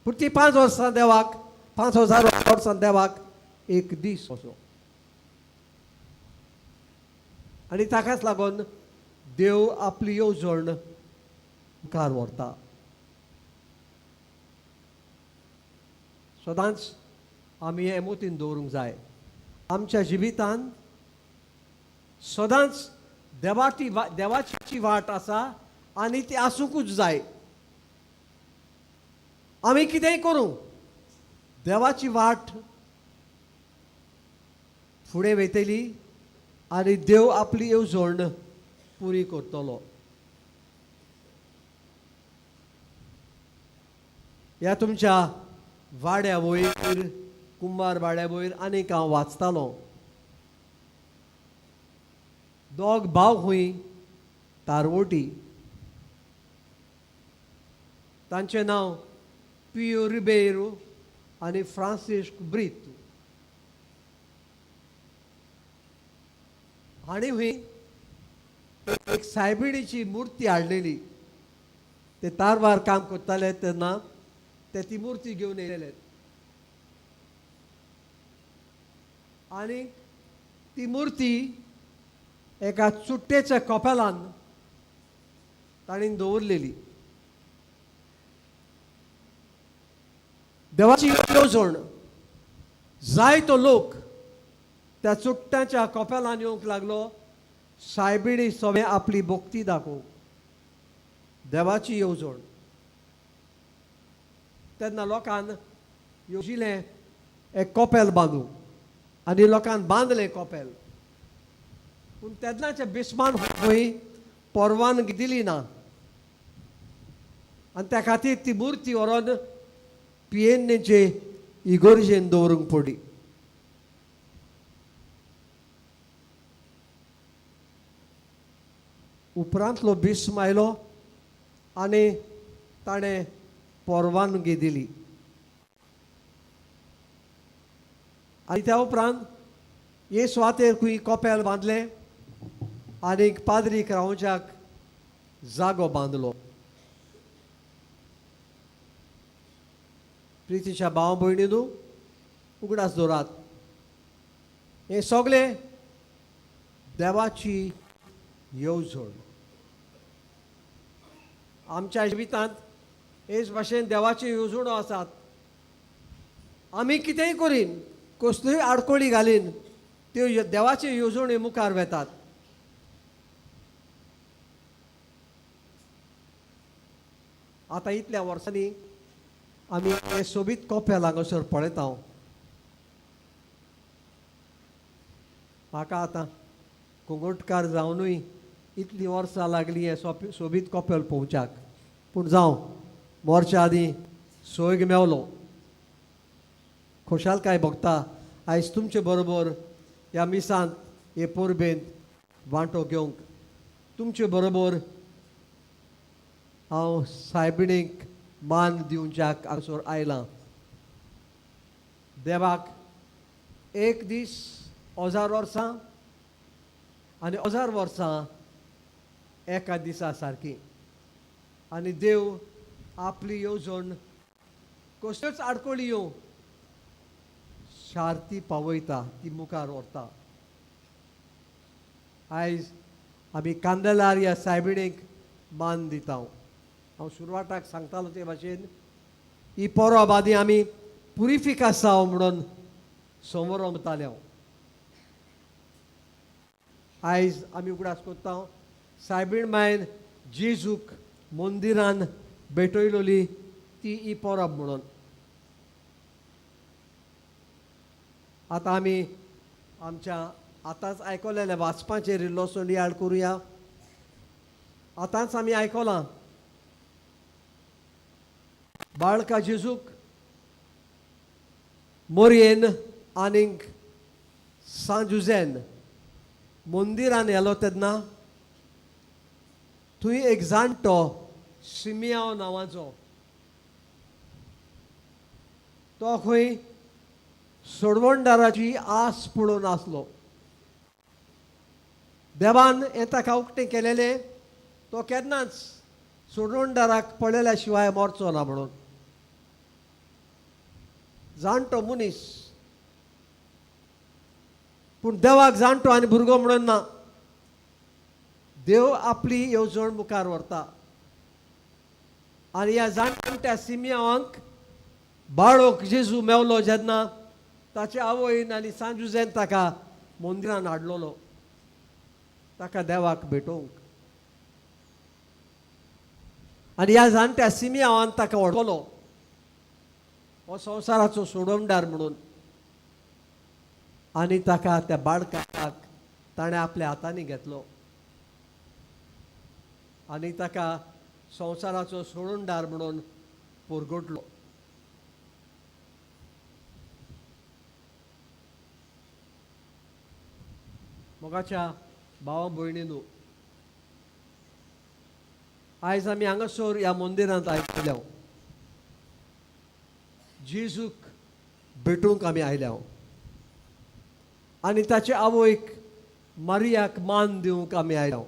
पूण ती 5 वर्सां देवाक, 5000 वर्सां देवाक एक दीस असो. आनी ताकाच लागून देव आपली येवजण मुखार व्हरता. सदांच आमी हें मोतीन दवरूंक जाय आमच्या जिवितांत सदांच देवाची वाट आसा आनी ती आसूंकूच जाय. आमी कितेंय करूं, देवाची वाट फुडें वयतली आनी देव आपली येवजण पुरी करतलो. ह्या तुमच्या वाड्या वयर, कुंभार वाड्या वयर आनीक हांव वाचतालो, दोग भाव खंय तारवोटी, तांचें नांव पियो रिबेरो आनी फ्रांसिस्क ब्रित. हांणी खंय एक सायबिणीची मुर्ती हाडलेली. ते तारवार काम करताले तेन्ना ते ती मुर्ती घेवन येयले आनी ती मुर्ती एका चुट्टेच्या कपेलान ताणें दवरलेली. देवाची येवजण, जायतो लोक त्या चुट्टांच्या कोपेलान येवंक लागलो सायबिणी सगळें आपली भक्ती दाखोवंक. देवाची येवजण. तेन्ना लोकान येवजिलें एक कोपेल बांदूं आनी लोकान बांदलें कोपेल. पूण तेन्नाच्या बिस्मान खंय परवानगी दिली ना आनी त्या खातीर ती मुर्ती व्हरोन पियेन्नेचे इगोर्जेन दवरूंक पडली. उपरांतलो बिस्म आयलो आनी ताणें परवानगी दिली आनी त्या उपरांत हे सुवातेर खंय कोपेल बांदलें आनीक पाद्रीक रावच्याक जागो बांदलो. प्रितीच्या भाव भयणीनू उगडास दवरात, हें सगळें देवाची येवजण. आमच्या जिवितांत हेच भाशेन देवाच्यो येवजण्यो आसात. आमी कितेंय करीन, कसल्योय आडखळी घालीन, त्यो देवाच्यो येवजण्यो मुखार वेतात. आतां इतल्या वर्सांनी आमी हें सोबीत कोपेल हांगासर पळयता. म्हाका आतां कोंगोटकार जावनूय इतलीं वर्सां लागलीं हें सोबीत कोपेल पळोवच्याक, पूण जावं मोरच्या आदीं सोयग मेवलो. खोशालकाय भोगता आयज तुमचे बरोबर ह्या मिसांत हे परबेंत वांटो घेवंक. तुमचे बरोबर हांव सायबिणीक मान दिवच्याक हांगासर आयलां. देवाक एक दीस 1000 वर्सां आनी 1000 वर्सां एका दिसा सारकी. आनी देव आपली येवजण कसल्योच आडखळी येवं शार्ती पावयता, ती मुखार व्हरता. आयज आमी कांदेलार ह्या सायबिणीक मान दिता. हांव सुरवाताक सांगतालो ते भाशेन ही परब आदी आमी पुरिफिकासांव म्हणून समोरमताले. आयज आमी उगडास करता सायबीण मायन जेजूक मंदिरान भेटयलोली ती ही परब म्हणून. आतां आमी आमच्या आतांच आयकलेलें वाचपाचेर इल्लोसो नियाळ करुया. आतांच आमी आयकलां बाळका जेजूक मोरयेन आनीक सांजुझेन मंदिरान येलो तेन्ना थंय एक जाणटो सिमियांव नांवाचो तो खंय सोडवणदाराची आस पळोवन आसलो. देवान हें ताका उक्तें केलेलें, तो केन्नाच सोडवणदाराक पळयल्या शिवाय मरचो ना म्हणून. जाणटो मनीस, पूण देवाक जाणटो आनी भुरगो म्हणून ना. देव आपली येवजण मुखार व्हरता आनी ह्या जाणट्या सिमियांक बाळोक जेजू मेवलो जेन्ना ताचे आवयन आनी सांजुझेन ताका मंदिरान हाडलोलो ताका देवाक भेटोवंक. आनी ह्या जाणट्या सिमियांवान ताका वळखलो हो संवसाराचो सोडवणदार म्हणून आनी ताका त्या बाळकाक ताणें आपल्या हातांनी घेतलो आनी ताका संवसाराचो सोडवणदार म्हणून परगटलो. मोगाच्या भावा भयणीनू, आयज आमी हांगासर ह्या मंदिरांत आयल्या, जेजूक भेटूंक आमी आयल्या आनी ताचे आवयक मारियाक मान दिवंक आमी आयल्या.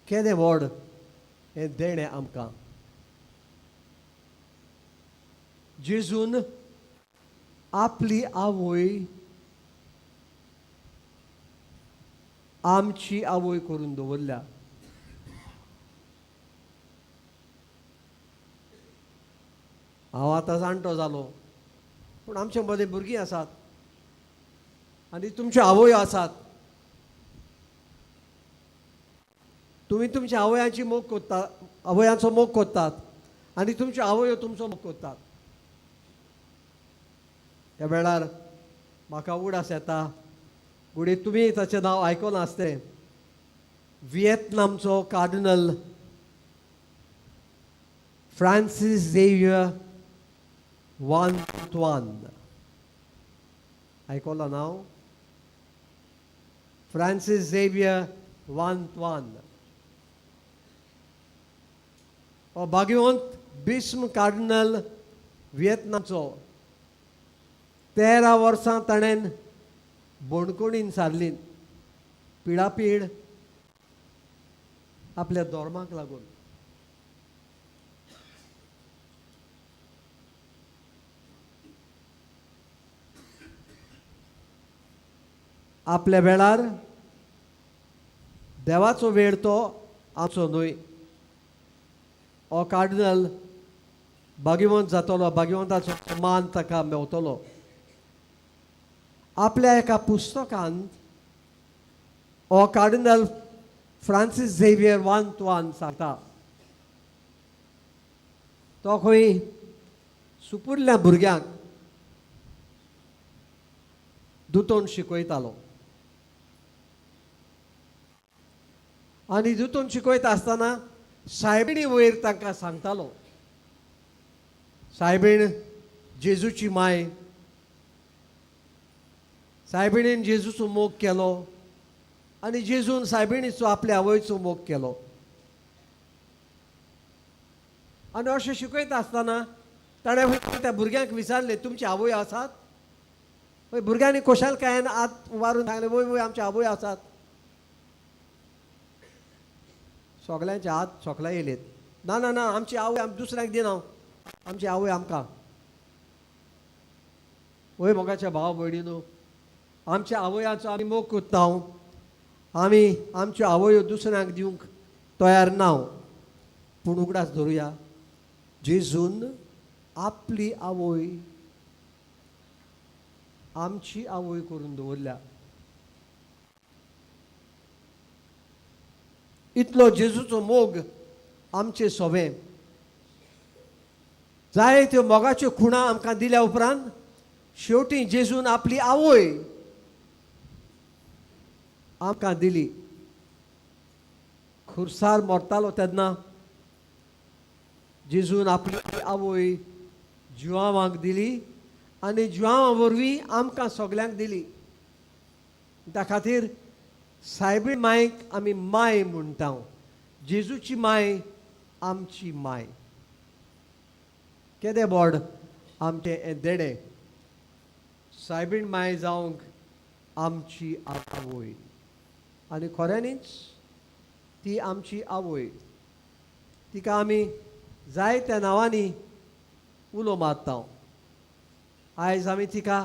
केदें व्हड हें देणें आमकां. जेजून आपली आवय आमची आवय करून दवरल्या. हांव आतां जाणटो जालो, पूण आमचे मदीं भुरगीं आसात आनी तुमच्यो आवयो आसात. तुमी तुमच्या आवयांची मोग करता, आवयांचो मोग करतात आनी तुमच्यो आवयो तुमचो मोग करतात. ह्या वेळार म्हाका उगडास येता, घडये तुमी ताचें नांव आयकलां आसतें, व्हिएतनामचो कार्डिनल फ्रांसीस झेवियर वान तुआन. आयकलां नांव? फ्रांसीस झेवियर वान तुआन हो भाग्यवंत भीष्म कार्डिनल व्हिएतनामचो. 13 वर्सां ताणें बोणकोणीन सारली, पिडापीड आपल्या धर्माक लागून. आपल्या वेळार देवाचो वेळ तो आमचो न्हय. हो कार्डिनल भाग्यवंत जातलो, भाग्यवंताचो मान ताका मेवतलो. आपल्या एका पुस्तकांत हो कार्डिनल फ्रांसीस झेवियर वान तुआन सांगता, तो खंय सुपुरल्या भुरग्यांक दुतोन शिकयतालो आनी दुतोन शिकयता आसतना सायबिणी वयर तांकां सांगतालो, सायबीण जेजूची माय, सायबिणीन जेजूचो मोग केलो आनी जेजून सायबिणीचो आपल्या आवयचो मोग केलो. आनी अशें शिकयता आसतना ताणें त्या भुरग्यांक विचारलें, तुमची आवय आसात? वय भुरग्यांनी खोशालकायेन हात उबारून सांगलें, वय वय आमची आवय आसात. सगल्यांचे हात सोकल्या येयलेत, ना ना ना, आमची आवय आम दुसऱ्यांक दिना, आमची आवय आमकां. वय मोगाच्या भाव भयणीनो, आमच्या आवयांचो आमी मोग करता, आमी आमच्यो आवयो दुसऱ्यांक दिवंक तयार ना. पूण उगडास धरुया, जेजून आपली आवय आमची आवय करून दवरल्या. इतलो जेजूचो मोग आमचे सोबे. जाय त्यो मोगाच्यो खुणा आमकां दिल्या उपरांत शेवटी जेजून आपली आवय आमकां दिली. खुर्सार मरतालो तेन्ना जेजून आपली आवय जुआंवांक दिली आनी जुआंवा वरवीं आमकां सगल्यांक दिली. त्या खातीर सायबीण मायक आमी माय म्हणटा. जेजूची माय आमची माय. केदें व्हड आमचें हें देणें, सायबीण माय जावंक आमची आवय. आनी खऱ्यांनीच ती आमची आवय. तिका आमी जायत्या नांवांनी उलो मारता. आयज आमी तिका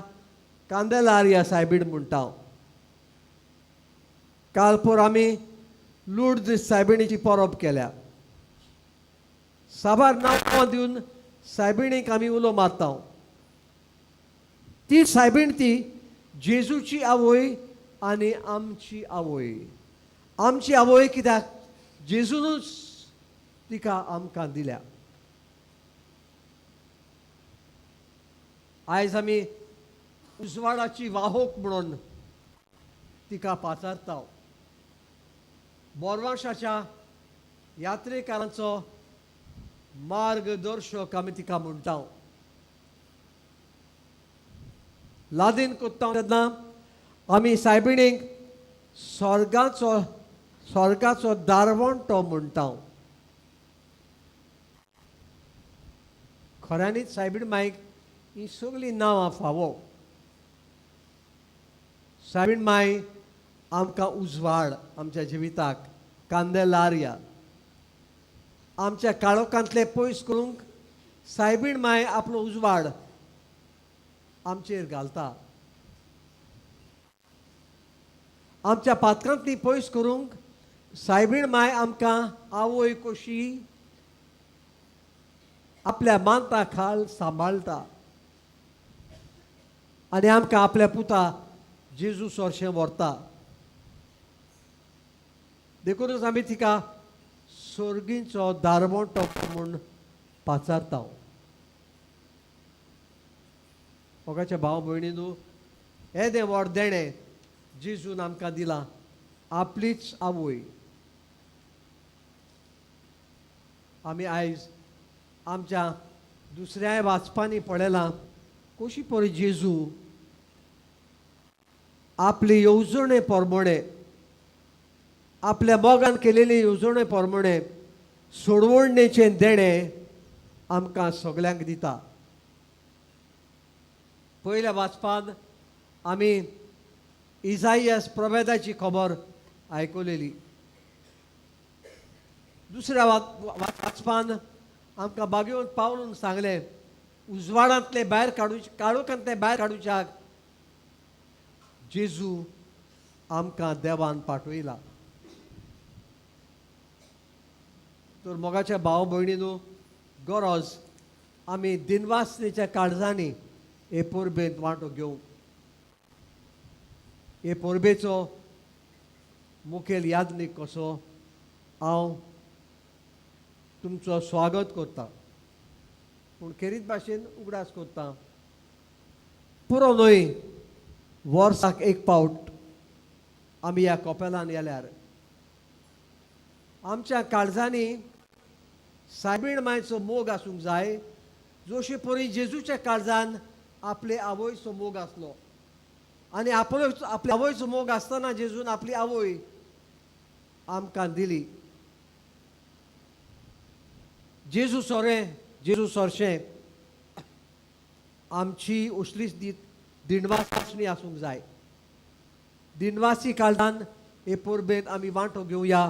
कांदेलारिया सायबीण म्हणटा. काल पोर आमी लुर्द सायबिणीची परब केल्या. साबार नांवां दिवन सायबिणीक आमी उलो मारता. ती सायबीण ती जेजूची आवय आनी आमची आवय. आमची आवय कित्याक? जेजूनच तिका आमकां दिल्या. आयज आमी उजवाडाची वाहोक म्हणून तिका पाचारता. बोरवाशाच्या यात्रेकारांचो मार्गदर्शक आमी तिका म्हणटा. लादीन कोत्ता तेन्ना आमी सायबिणीक स्वर्गाचो स्वर्गाचो दारवंटो म्हणटा. खऱ्यांनीच सायबीण मायक ही सगळीं नांवां फावो. सायबीण माय आमकां उजवाड आमच्या जिविताक, कांदेलारिया आमच्या काळोखांतले पयस करूंक सायबीण माय आपलो उजवाड आमचेर घालता. आमच्या पातकांतली पयस करूंक सायबीण माय आमकां आवय कशी आपल्या मानता खाल सांबाळटा आनी आमकां आपल्या पुता जेजू सोरशें व्हरता. देखूनच आमी तिका सोर्गींचो दारवंटो म्हूण पाचारता. मोगाच्या भाव भयणीनू, येदें व्हड देणें जेजून आमकां दिलां, आपलीच आवय. आमी आयज आमच्या दुसऱ्याय वाचपांनी पळयलां कशी परी जेजू आपली येवजणे प्रमाणे, आपल्या मोगान केलेली येवजणे प्रमाणे सोडवणेचें देणें आमकां सगल्यांक दिता. पयल्या वाचपान आमी इजाइयास प्रभेदाची खबर आयकलेली. दुसऱ्या वाचपान आमकां बागेवन पावलून सांगलें, उजवाडांतले भायर काडू, काळोखांतले भायर काडूच्याक जेजू आमकां देवान पाठयला. तर मोगाच्या भाव भयणीनू, गरज आमी दिनवासनेच्या काळजांनी हे परबेंत वांटो घेवंक. हे परबेचो मुखेल यादनीक कसो हांव तुमचो स्वागत करता, पूण खेरीत भाशेन उगडास करता, पुरो न्हय वर्साक एक पावट आमी ह्या कपेलान गेल्यार आमच्या काळजांनी सायबीण मायचो मोग आसूंक जाय, जशी परी जेजूच्या काळजान आपले आवयचो मोग आसलो. आनी आपले आवयचो मोग आसतना जेजून आपली आवय आमकां दिली. जेजू सोरें, जेजू सोरशें आमची असलीच दिणवासणी आसूंक जाय. दिनवासी काळजान हे परबेंत आमी वांटो घेवया,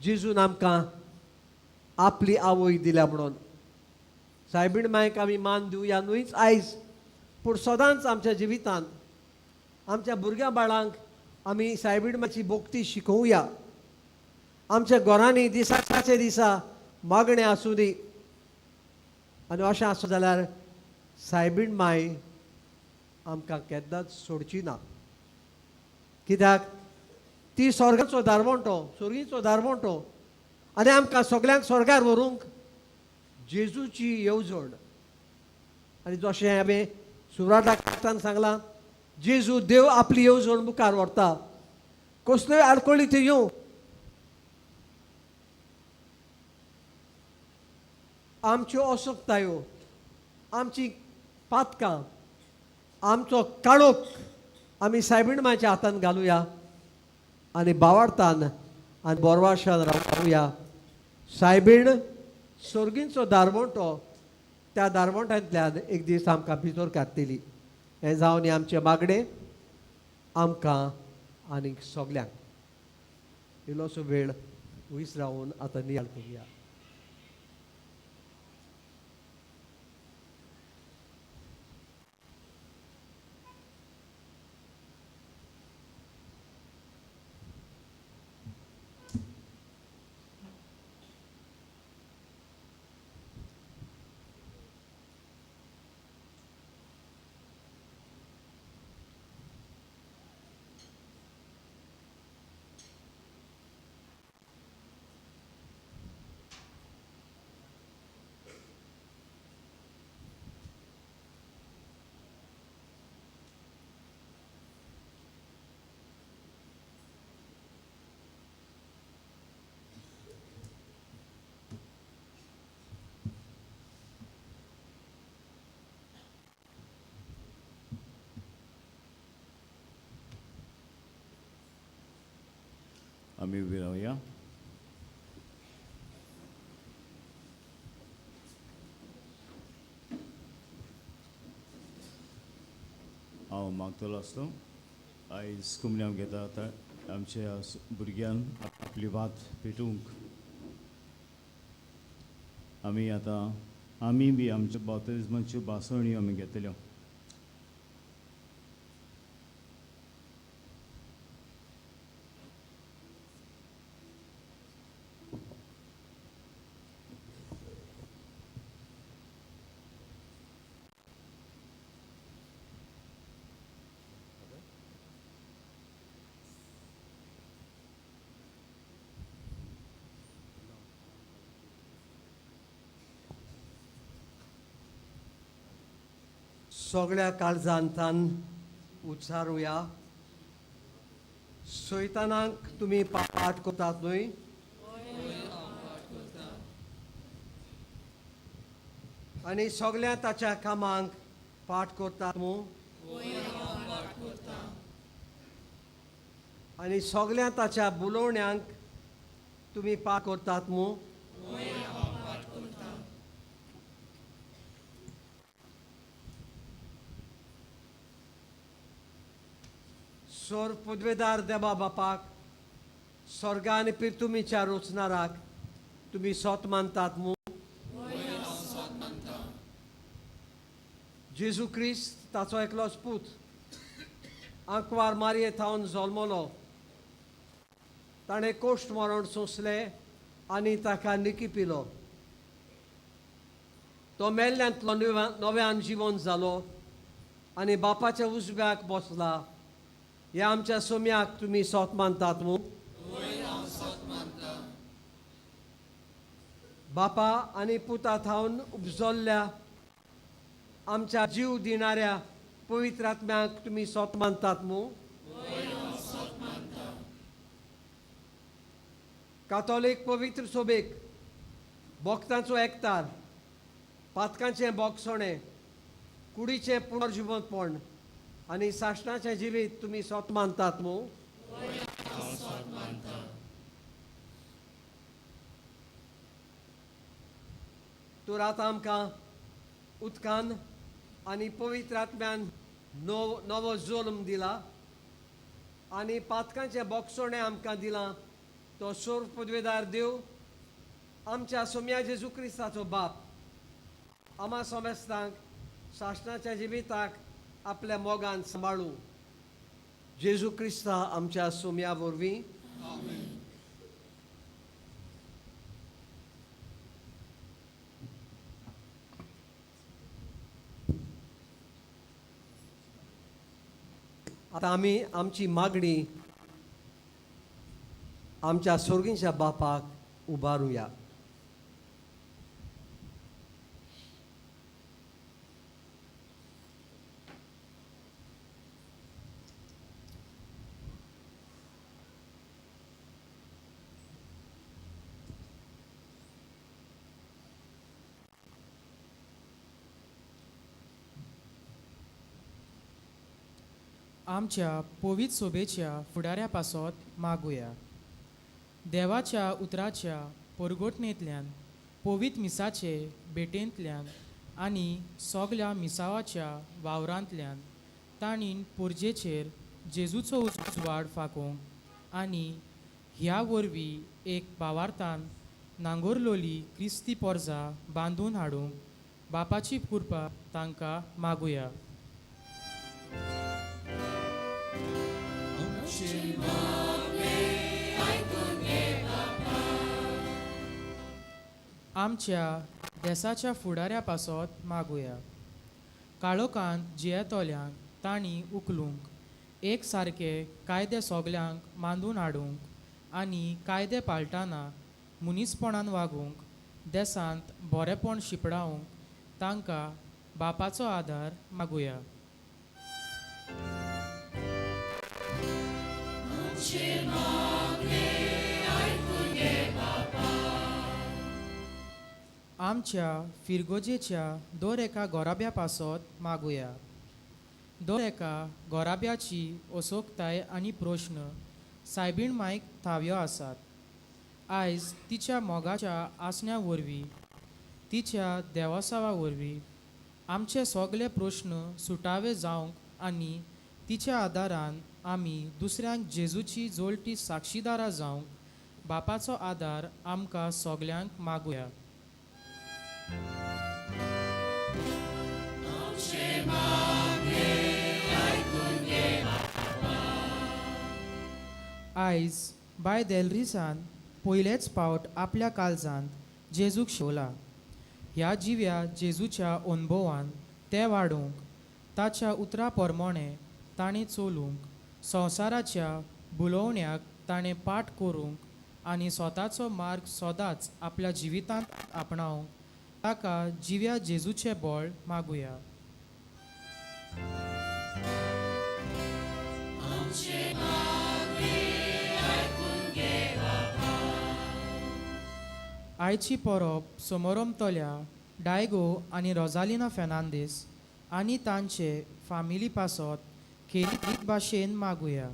जेजून आमकां आपली आवय दिल्या म्हणून. सायबीण मायक आमी मान दिवया न्हूच आयज, पूण सदांच आमच्या जिवितांत आमच्या भुरग्यां बाळांक आमी सायबीण मायची भक्ती शिकोवया. आमच्या घरांनी दिसाचे दिसा मागणें आसूं दी, आनी अशें आसूं जाल्यार सायबीण माय आमकां केन्नाच सोडची ना. कित्याक ती स्वर्गाचो दारवंटो, सोर्गीचो दारवंटो, आनी आमकां सगल्यांक स्वर्गार व्हरूंक जेजूची येवजण. आनी जशें हांवें सुरवातान सांगलां, जेजू देव आपली येवजण मुखार व्हरता, कसल्योय आडखळी त्यो येवं, आमच्यो असक्तायो, आमची पातकां, आमचो काळोख आमी सायबीण मायच्या हातान घालुया आनी बावार्थान आनी बोरवाशान रावया. सायबीण सोर्गींचो दारवंटो, त्या दारवंट्यांतल्यान एक दीस आमकां भितर काडटली. हें जावन आमचें मागणें आमकां आनीक सगल्यांक. इल्लोसो वेळ वयस रावन आतां नियाळ करुया. आमी उबी रावया. हांव मागतलो आसलो आयज कुमन्यांव घेता आतां आमच्या भुरग्यान आपली वात पेटोवंक. आमी आतां आमी बी आमच्या बाप्तिज्माच्यो भासण्यो आमी घेतल्यो. सगळ्या काळजांतान उच्चारुया. सैतानाक तुमी पाठ करतात न्हय? आनी सगळ्या ताच्या कामांक पाठ करतात मू? आनी सगळ्या ताच्या बोलोवण्यांक तुमी पाठ करतात मू? सोर पदवेदार देवा बापाक, स्वर्गा आनी पिरतुमीच्या रोचनाराक तुमी सोत मानतात मू? जेजू क्रिस्त ताचो एकलोच पूत आंकवार मारये थावन जल्मलो. ताणें कोश्ट मरण सोंसलें आनी ताका निकी पिलो. तो मेल्ल्यांतलो नव्यान जिवन जालो आनी बापाच्या उजव्याक बसला. ह्या आमच्या सोम्याक तुमी सोत मानतात मू? बापा आनी पुता थावन उपजल्ल्या आमच्या जीव दिणाऱ्या पवित्र आत्म्याक तुमी सोत मानतात मू? कातोलीक पवित्र सोबेक भक्तांचो एकतार, पातकांचें बोगसणें, कुडीचें पुनर्जिवंतपण आनी सासणाचें जिवीत तुमी सोत मानतात मू? तर आतां आमकां उदकान आनी पवित्र आत्म्यान नवो जल्म दिला आनी पातकांचें बोगसणें आमकां दिलां. तो सोर पदवेदार देव आमच्या सोम्या जेजू क्रिस्ताचो बाप आमा सोमेस्तांक सासणाच्या जिविताक आपल्या मोगान सांबाळूं. जेजू क्रिस्ता आमच्या सोम्या वरवीं. आतां आमी आमची मागणी आमच्या सोर्गींच्या बापाक उबारुया. आमच्या पवित्र सोबेच्या फुडाऱ्या पासत मागुया. देवाच्या उतराच्या परगोटणेंतल्यान, पवित्र मिसाचे भेटेंतल्यान आनी सगल्या मिसावाच्या वावरांतल्यान तांणी पोरजेचेर जेजूचो उजवाड फाकोवंक आनी ह्या वरवीं एक भावार्थान नांगोरलोली क्रिस्ती पोरजा बांदून हाडूंक बापाची कृपा तांकां मागुया. आमच्या देसाच्या फुडाऱ्या पासत मागुया. काळोखांत जियेतल्यांक तांणी उखलूंक एक सारके कायदे सगल्यांक मांदून हाडूंक आनी कायदे पाळटाना मनीसपणान वागूंक देसांत बरेपण शिंपडावंक तांकां बापाचो आदार मागुया. आमच्या फिरगोजेच्या दर एका गोराब्या पासत मागुया. दर एका गोराब्याची असोकताय आनी प्रश्न सायबीण मायक थाव्यो आसात. आयज तिच्या मोगाच्या आसण्या वरवीं, तिच्या देवासावा वरवीं आमचे सगळे प्रश्न सुटावे जावंक आनी तिच्या आदारान आमी दुसऱ्यांक जेजूची जोलटी साक्षीदारां जावंक बापाचो आदार आमकां सगल्यांक मागुया. आयज बाय देलरिसान पयलेच फावट आपल्या काळजांत जेजूक शेवला. ह्या जिव्या जेजूच्या अनुभवान तें वाडोवंक, ताच्या उतरा प्रमाणें ताणें चलूंक, संवसाराच्या भुलोवण्याक ताणें पाठ करूंक आनी स्वताचो मार्ग सदांच आपल्या जिवितांत आपणावंक ताका जिव्या जेजूचें बळ मागुया. आयची परब समोरमतल्या डायगो आनी रोजालिना फेर्नांदीस आनी तांचे फामिली पासत खेरीत भाशेन मागुया.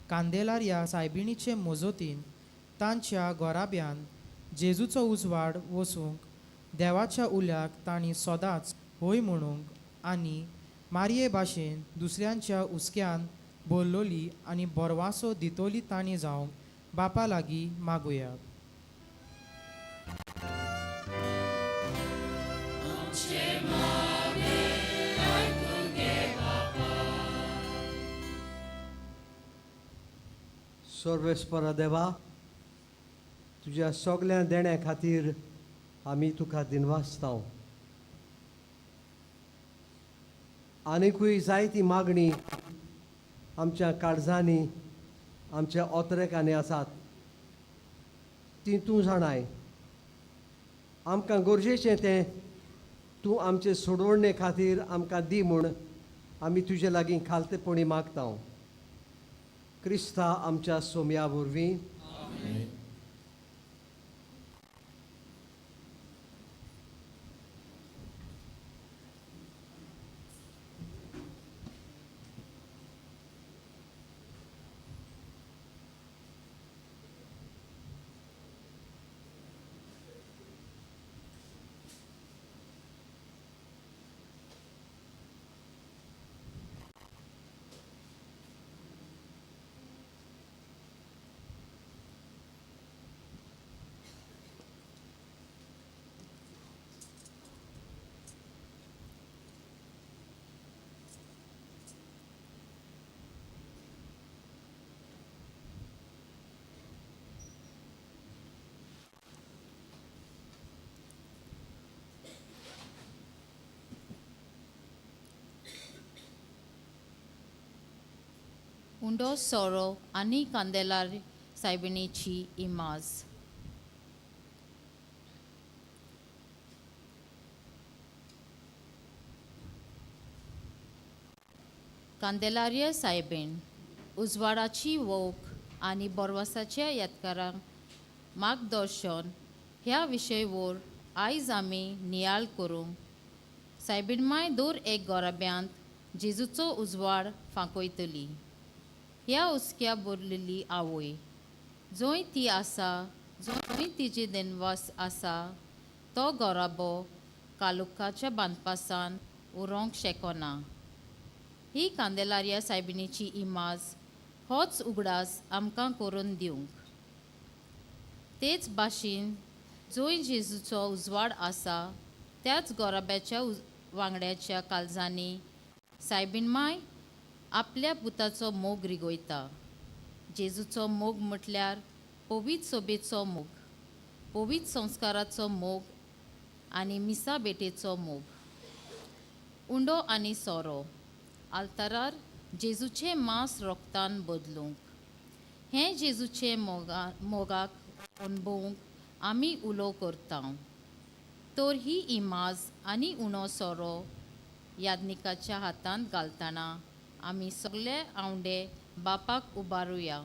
कांदेलार्या सायबिणीचे मोजोतीन तांच्या गोराब्यान जेजूचो उजवाड वसूंक देवाच्या उल्याक तांणी सदांच होय म्हणूंक आनी मारये भाशेन दुसऱ्यांच्या हुस्क्यान बोल्लोली आनी बोरवासो दितोली तांणी जावंक बापा लागीं मागुया. सर्वेस्परा देवा, तुज्या सगल्या देण्या खातीर आमी तुका दिनवासता. आनिकूय जायती मागणी आमच्या काळजांनी आमच्या ओतरेकांनी आसात, ती तूं जाणाय. आमकां गरजेचें तें तूं आमचे सोडवणे खातीर आमकां दी म्हूण आमी तुजे लागीं खालतेपणी मागता. क्रिस्ता आमच्या सोम्या वरवीं. उंडो सोरो आनी कांदेलार सायबिणीची इमाज. कांदेलार्य सायबीण उजवाडाची वोख आनी बोरवासाच्या यादकारांक मार्गदर्शन ह्या विशयवर आयज आमी नियाळ करूंक सायबीणमाय दर एक गोराब्यांत जेजूचो उजवाड फांकयतली. ह्या हुस्क्या भरलेली आवय जंय ती आसा, जंय तिजे देनवास आसा, तो गोराबो कालुकाच्या बांदपासान उरोंक शकना. ही कांदेलार्या सायबिणीची इमाज होच उगडास आमकां करून दिवंक. तेच भाशेन जंय जेजूचो उजवाड आसा त्याच गोराब्याच्या वांगड्याच्या काळजांनी सायबीणमाय आपल्या पुताचो मोग रिगोयता. जेजूचो मोग म्हटल्यार पवित्र सोबेचो मोग, पवित्र संस्काराचो मोग आनी मिसा बेटेचो मोग. उंडो आनी सोरो आल्तारार जेजूचें मांस रोगतान बदलूंक, हें जेजूचें मोगाक अणभवूंक आमी उलो करता. तर ही इमाज आनी उणो सोरो यादनिकाच्या हातांत घालतना आमी सगळे आवंडे बापाक उबारुया.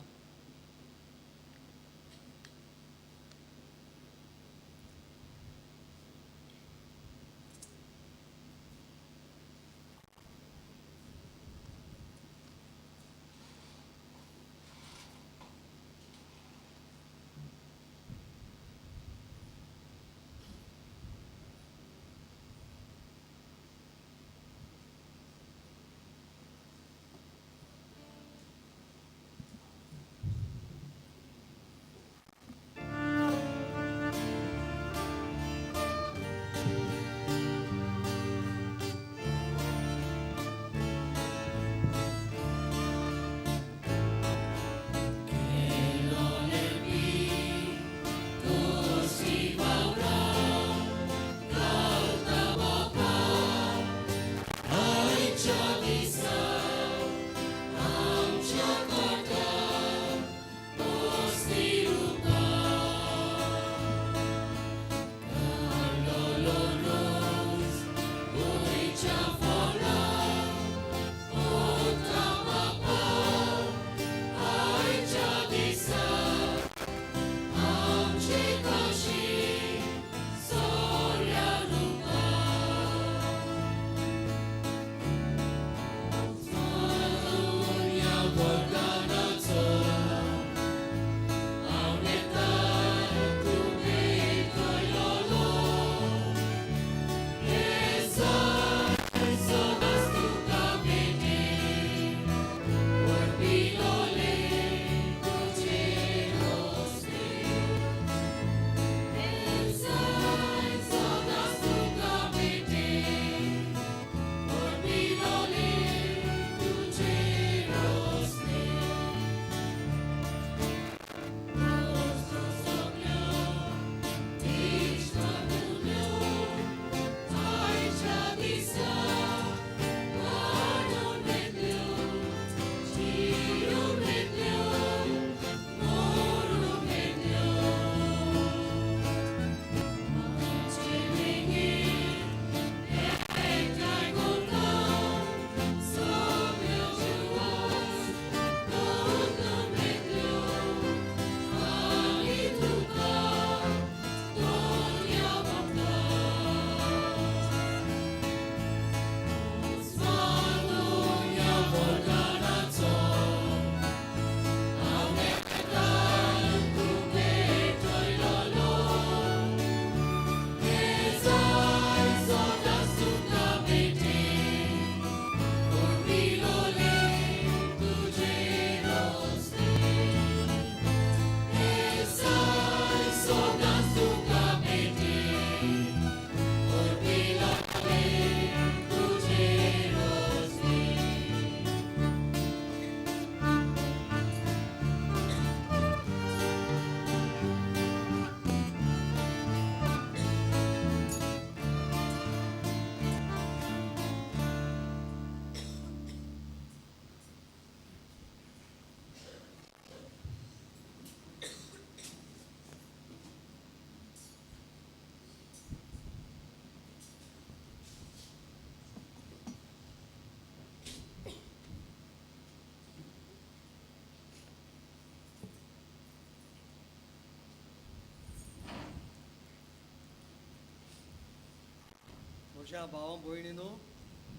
म्हज्या भावा भयणीनो,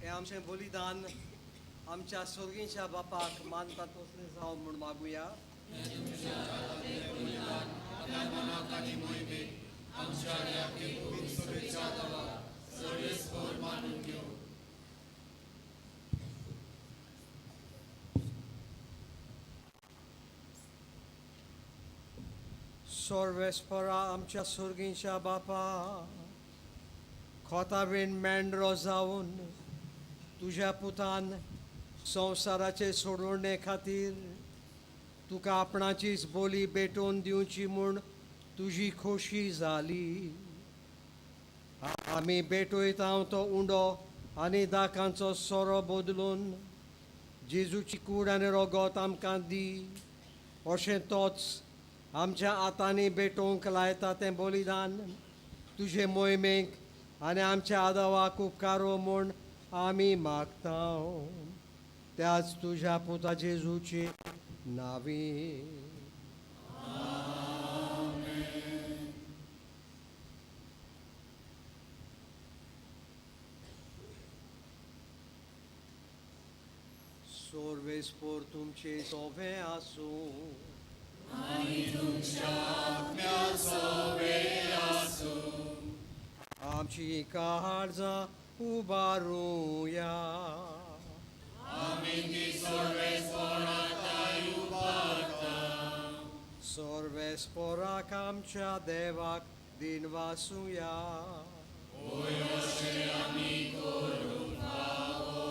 हें आमचें बलिदान आमच्या सोर्गीच्या बापाक मानता तसलें जावं म्हूण मागुया. सोर्वेस्परा आमच्या सोर्गीच्या बापा, खोतावीन मेंढरो जावन तुज्या पुतान संवसाराचे सोडवणे खातीर तुका आपणाचीच बोली भेटोवन दिवची म्हूण तुजी खोशी जाली. आमी भेटयता तो उंडो आनी दाकांचो सोरो बदलून जेजूची कूड आनी रोगोत आमकां दी, अशें तोच आमच्या हातांनी भेटोवंक लायता तें बलिदान तुजे मोहिमेक आनी आमच्या आदावाक उपकारो म्हूण आमी मागता, त्याच तुज्या पुता जेजूची नावी. सोर्वेस्पोर तुमचे सोवे आसूं आनी तुमच्या आत्म्या आसूं. आमची काळजां उबारुया. आमी ती सोर्वेस्पोराक उबारता. सोर्वेस्पोराक आमच्या देवाक दिनवासुया. होय अशें आमी करूंक फावो.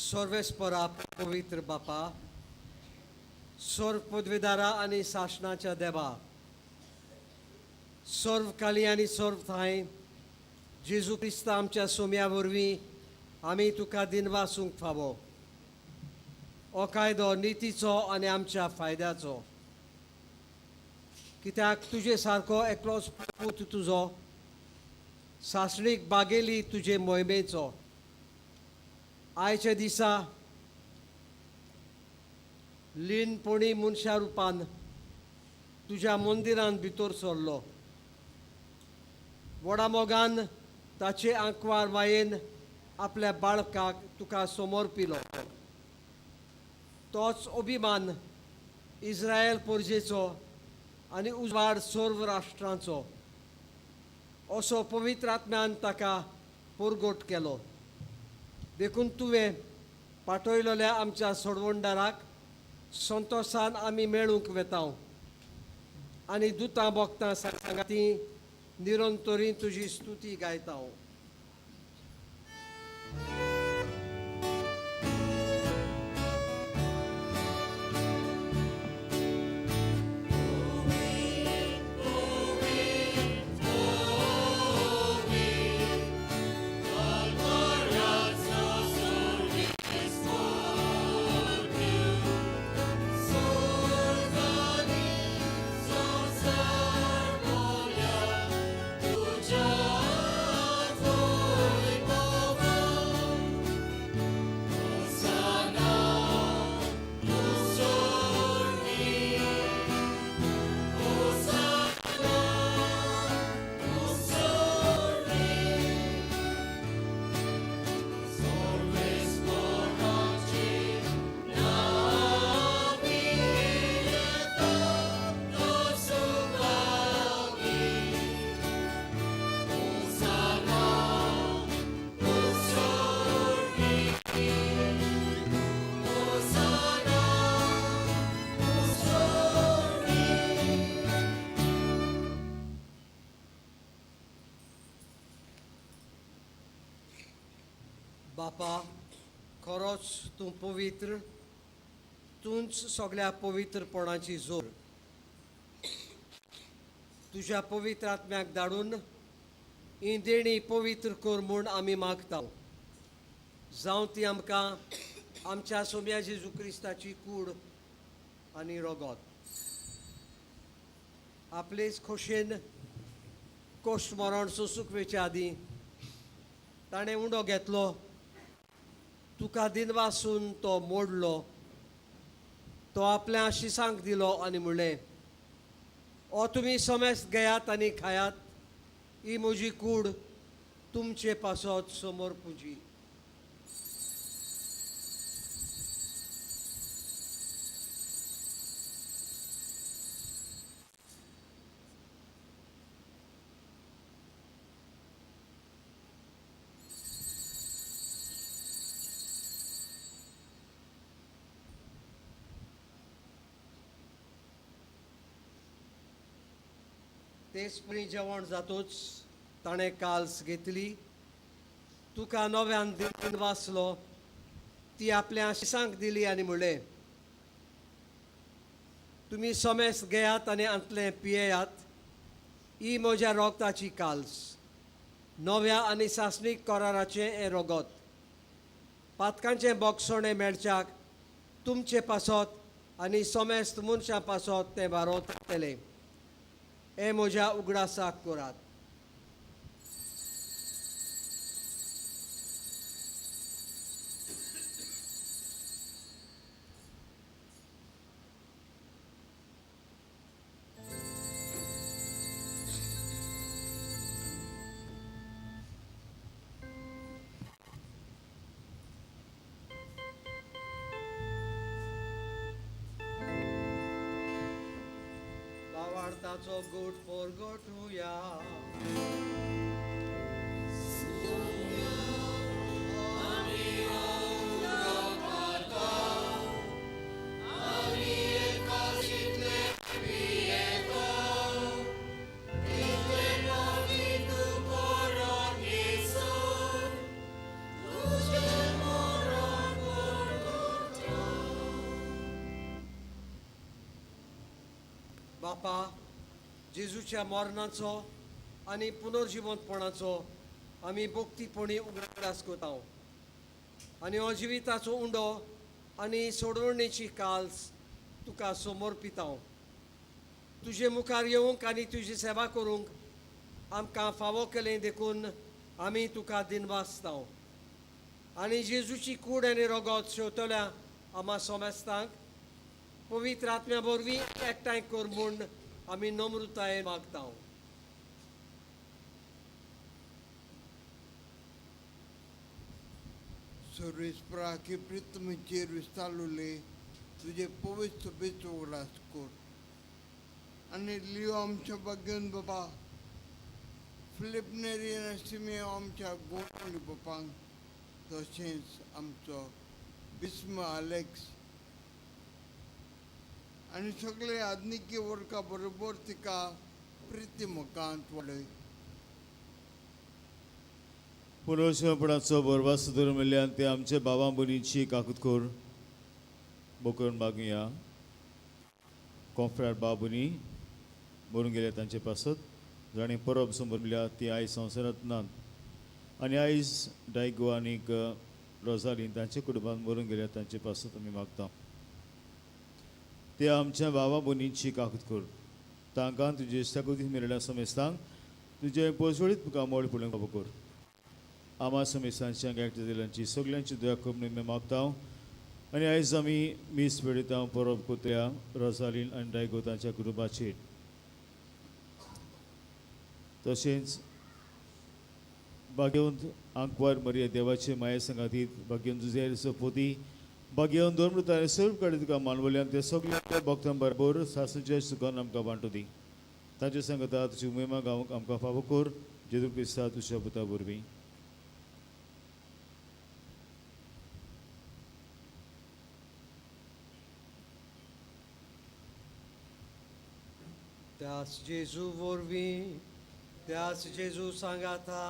सोर्वेस्पोरा पवित्र बापा, सर्व पदवीदारा आनी सासणाच्या देवा, सर्व काली आनी सर्व थांय जेजू क्रिस्त आमच्या सोम्या वरवीं आमी तुका दिनवासूंक फावो. हो कायदो नितीचो आनी आमच्या फायद्याचो, कित्याक तुजे सारको एकलोच पूत तुजो सासणीक बागेली तुजे मोहिमेचो. आयच्या दिसा लीनपणी मनशा रुपान तुज्या मंदिरान भितर सरलो. व्हडा मोगान ताचे आंकवार मायेन आपल्या बाळकाक तुका समर्पिलो. तोच अभिमान इस्रायल परजेचो आनी उजवाड सर्व राष्ट्रांचो असो पवित्र आत्म्यान ताका परगट केलो. देखून तुवें पाठयलेल्या आमच्या सोडवणदाराक संतोशान आमी मेळूंक वेता आनी दुतां भोगतां सांगाती निरंतरी तुजी स्तुती गायता. बापा, खरोच तूं पवित्र, तूंच सगळ्या पवित्रपणाची जोर. तुज्या पवित्र आत्म्याक धाडून ही देणी पवित्र कर म्हूण आमी मागता. जावं ती आमकां आमच्या सोम्या जेजू क्रिस्ताची कूड आनी रोगोत. आपलेच खोशेन कोश्ट मरण सोसूंक वेचे आदीं ताणें उंडो घेतलो, तुका दिनवासून तो मोडलो, तो आपल्या शिसांक दिलो आनी म्हणलें, ओ तुमी समेस्त घेयात आनी खायात, ही म्हजी कूड तुमचे पासत समोर पुजी. तेच परी जेवण जातूच ताणें काल्स घेतली, तुका नव्यान दिन वाचलो, ती आपल्या शिसांक दिली आनी म्हणलें, तुमी समेस घेयात आनी आंतलें पियेयात, ही म्हज्या रोगताची काल्स, नव्या आनी सासणीक कराराचें हें रोगत, पातकांचें बोगसणें मेळच्याक तुमचे पासत आनी समेस्त मनशां पासत तें बारोवतलें, हें म्हज्या उगडासाक करात. भावार्थाचो गुट फोर गोठुया. बापा, जेजूच्या मरणाचो आनी पुनर्जिवंतपणाचो आमी भक्तीपणी उगडास करता आनी हो जिविताचो उंडो आनी सोडवणेची काल्स तुका समर्पिता. तुजे मुखार येवंक आनी तुजी सेवा करूंक आमकां फावो केलें देखून आमी तुका दिनवासता आनी जेजूची कूड आनी रोगत शेवतल्या आमा सोमेस्तांक पवित्र आत्म्या वरवीं एकठांय कर म्हूण आमी नम्रतायेन मागता. सर्वेस्परा की प्रितमीचेर विस्तारले तुजे पवित्र सभेचो उगडास कर आनी लियो आमच्या भाग्यान बाबा, फिलीप नेरी आनी सिमियो आमच्या गोंयी बापांक, तशेंच आमचो बिस्म आलेक्स आनी सगळे आधुनिकी वर्गा बरोबर तिका प्रिती मुखांत वाडय. पुनर्जीवपणाचो बरवास धरून मेल्ल्यान ते आमच्या बाबा भयणीची काकूत कर बोकरून मागुया. कोंफ्रार बाबुनी मरून गेल्या तांचे पासत जाणीं परब समोर मेळ्ळ्या ती आयज संवसारांत नात आनी आयज डायगो आनीक रोजालीन तांच्या कुटुंबांत मरून गेल्या तांचे पासत आमी मागता. ते आमच्या बाबा भयणीची काकूत कर, तांकां तुजे साकुती मेळिल्ल्या समेस्तांक तुजे पोजवळीत तुका मोड पडूंक फावो कर. आमा समेस्तांच्या एकठांय जाल्ल्यांची सगल्यांची दया करून मागता आनी आयज आमी मीस पेडिता परब कोत्या रोजालीन आनी डायगो तांच्या कुटुंबाचेर, तशेंच भाग्यवंत आंकवार मरिया देवाचे माये संगातीत भाग्यवंत जुझेर पोती भाग्यवंत दोन सर्व कडेन तुका मानवल्यान ते सगल्या भक्तां बरोबर सासूच्या सुखान आमकां वांटू दी. तांचे सांगता तुजी उमेमा गावंक आमकां फावो कर, जेजू क्रिस्ता तुज्या पुता वरवीं. त्यास जेजू वरवीं, त्यास जेजू सांगाता,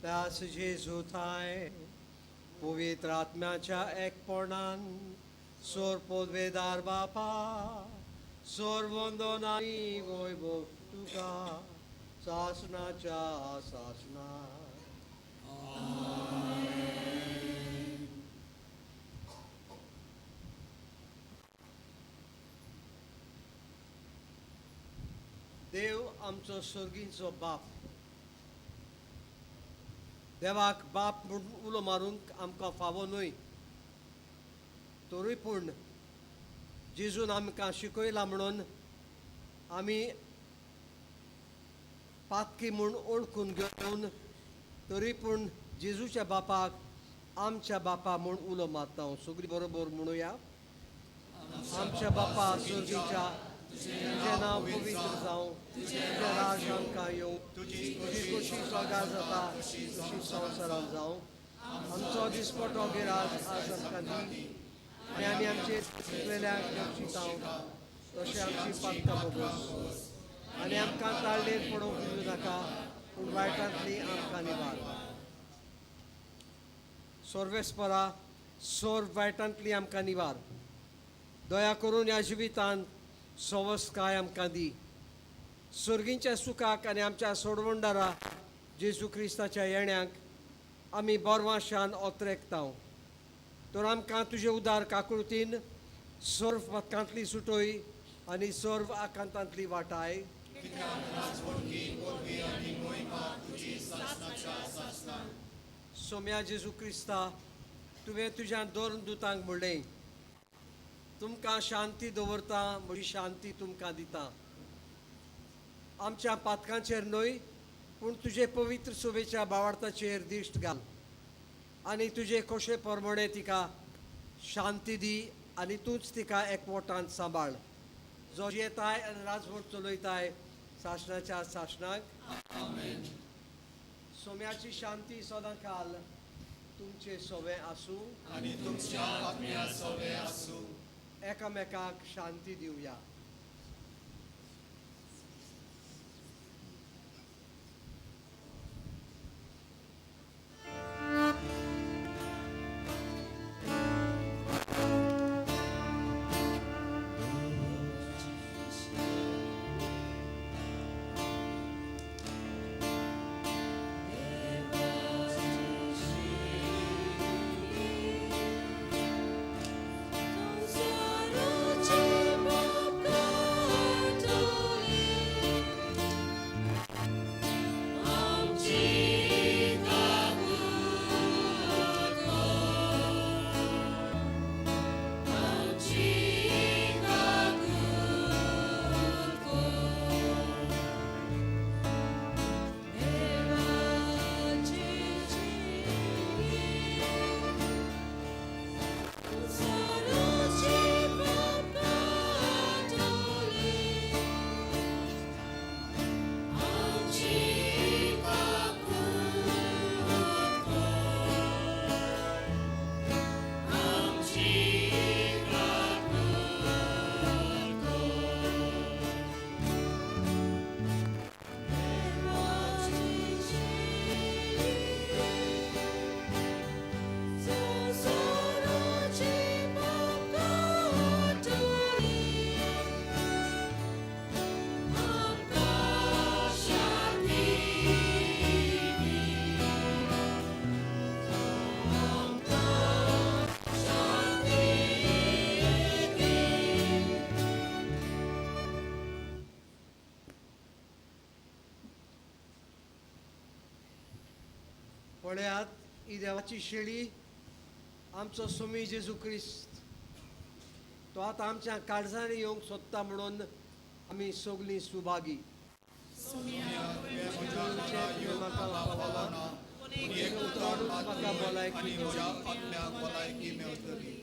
त्यास जेजू थांय पवित्र आत्म्याच्या एकपणान सोर पोदवेदार बापा, सोर वंदनानी वैभव तुका सासणाच्या सासणा. देव आमचो सर्गीचो बाप, देवाक बाप म्हूण उलो मारूंक आमकां फावो न्हय, तरूय पूण जेजून आमकां शिकयलां म्हणून आमी पातकी म्हूण ओळखून घेवन तरी पूण जेजूच्या बापाक आमच्या बापा म्हूण उलो मारता. सगळीं बरोबर म्हणुया. आमच्या बापा सर्गीच्या, तुजें नांव पवित्र जावं, तुजें राज आमकां येवं, तुजी खोशी स्वर्गार जाता तशी संवसारांत जावं. आमचो दिसपटो गिराज आज आमकां दी आनी आमी आमचे चुकलेल्यांक बक्षितां तशें आमची पातकां मोगोस आनी आमकां ताळणेर पडोवंक दिवं नाका, पूण वायटांतली आमकां निवार. सर्वेस्परा सर्व वायटांतली आमकां निवार. दया करून ह्या जिवितांत सवस्काय आमकां दी. सर्गींच्या सुखाक आनी आमच्या सोडवणदारा जेजू क्रिस्ताच्या येण्याक आमी बरवाशान ओत्रेकता. तर आमकां तुजे उदार काकृतीन सर्व पथकांतली सुटोय आनी सर्व आकांतांतली वाटाय. सोम्या जेजू क्रिस्ता, तुवें तुज्या दोन दुतांक म्हणलें, तुमकां शांती दवरता, म्हजी शांती तुमकां दिता. आमच्या पातकांचेर न्हय पूण तुजे पवित्र सुबेच्या बावार्थाचेर दिश्ट घाल आनी तुजे खोशे प्रमाणे तिका शांती दी आनी तूंच तिका एकवटान सांबाळ, जो येताय आनी राजवट चलयताय सासणाच्या सासणाक. सोम्याची शांती सदां काल तुमचे सोवे आसूं आनी तुमच्या आत्म्या सोवे आसूं. एकामेकाक शांती दिवया. पळयात, ही देवाची शेळी, आमचो सुमी जेजू क्रिस्त, तो आतां आमच्या काळजांनी येवंक सोदता म्हणून आमी सगळीं सुभागी. म्हाका भलायकी भलायकी मेळटली.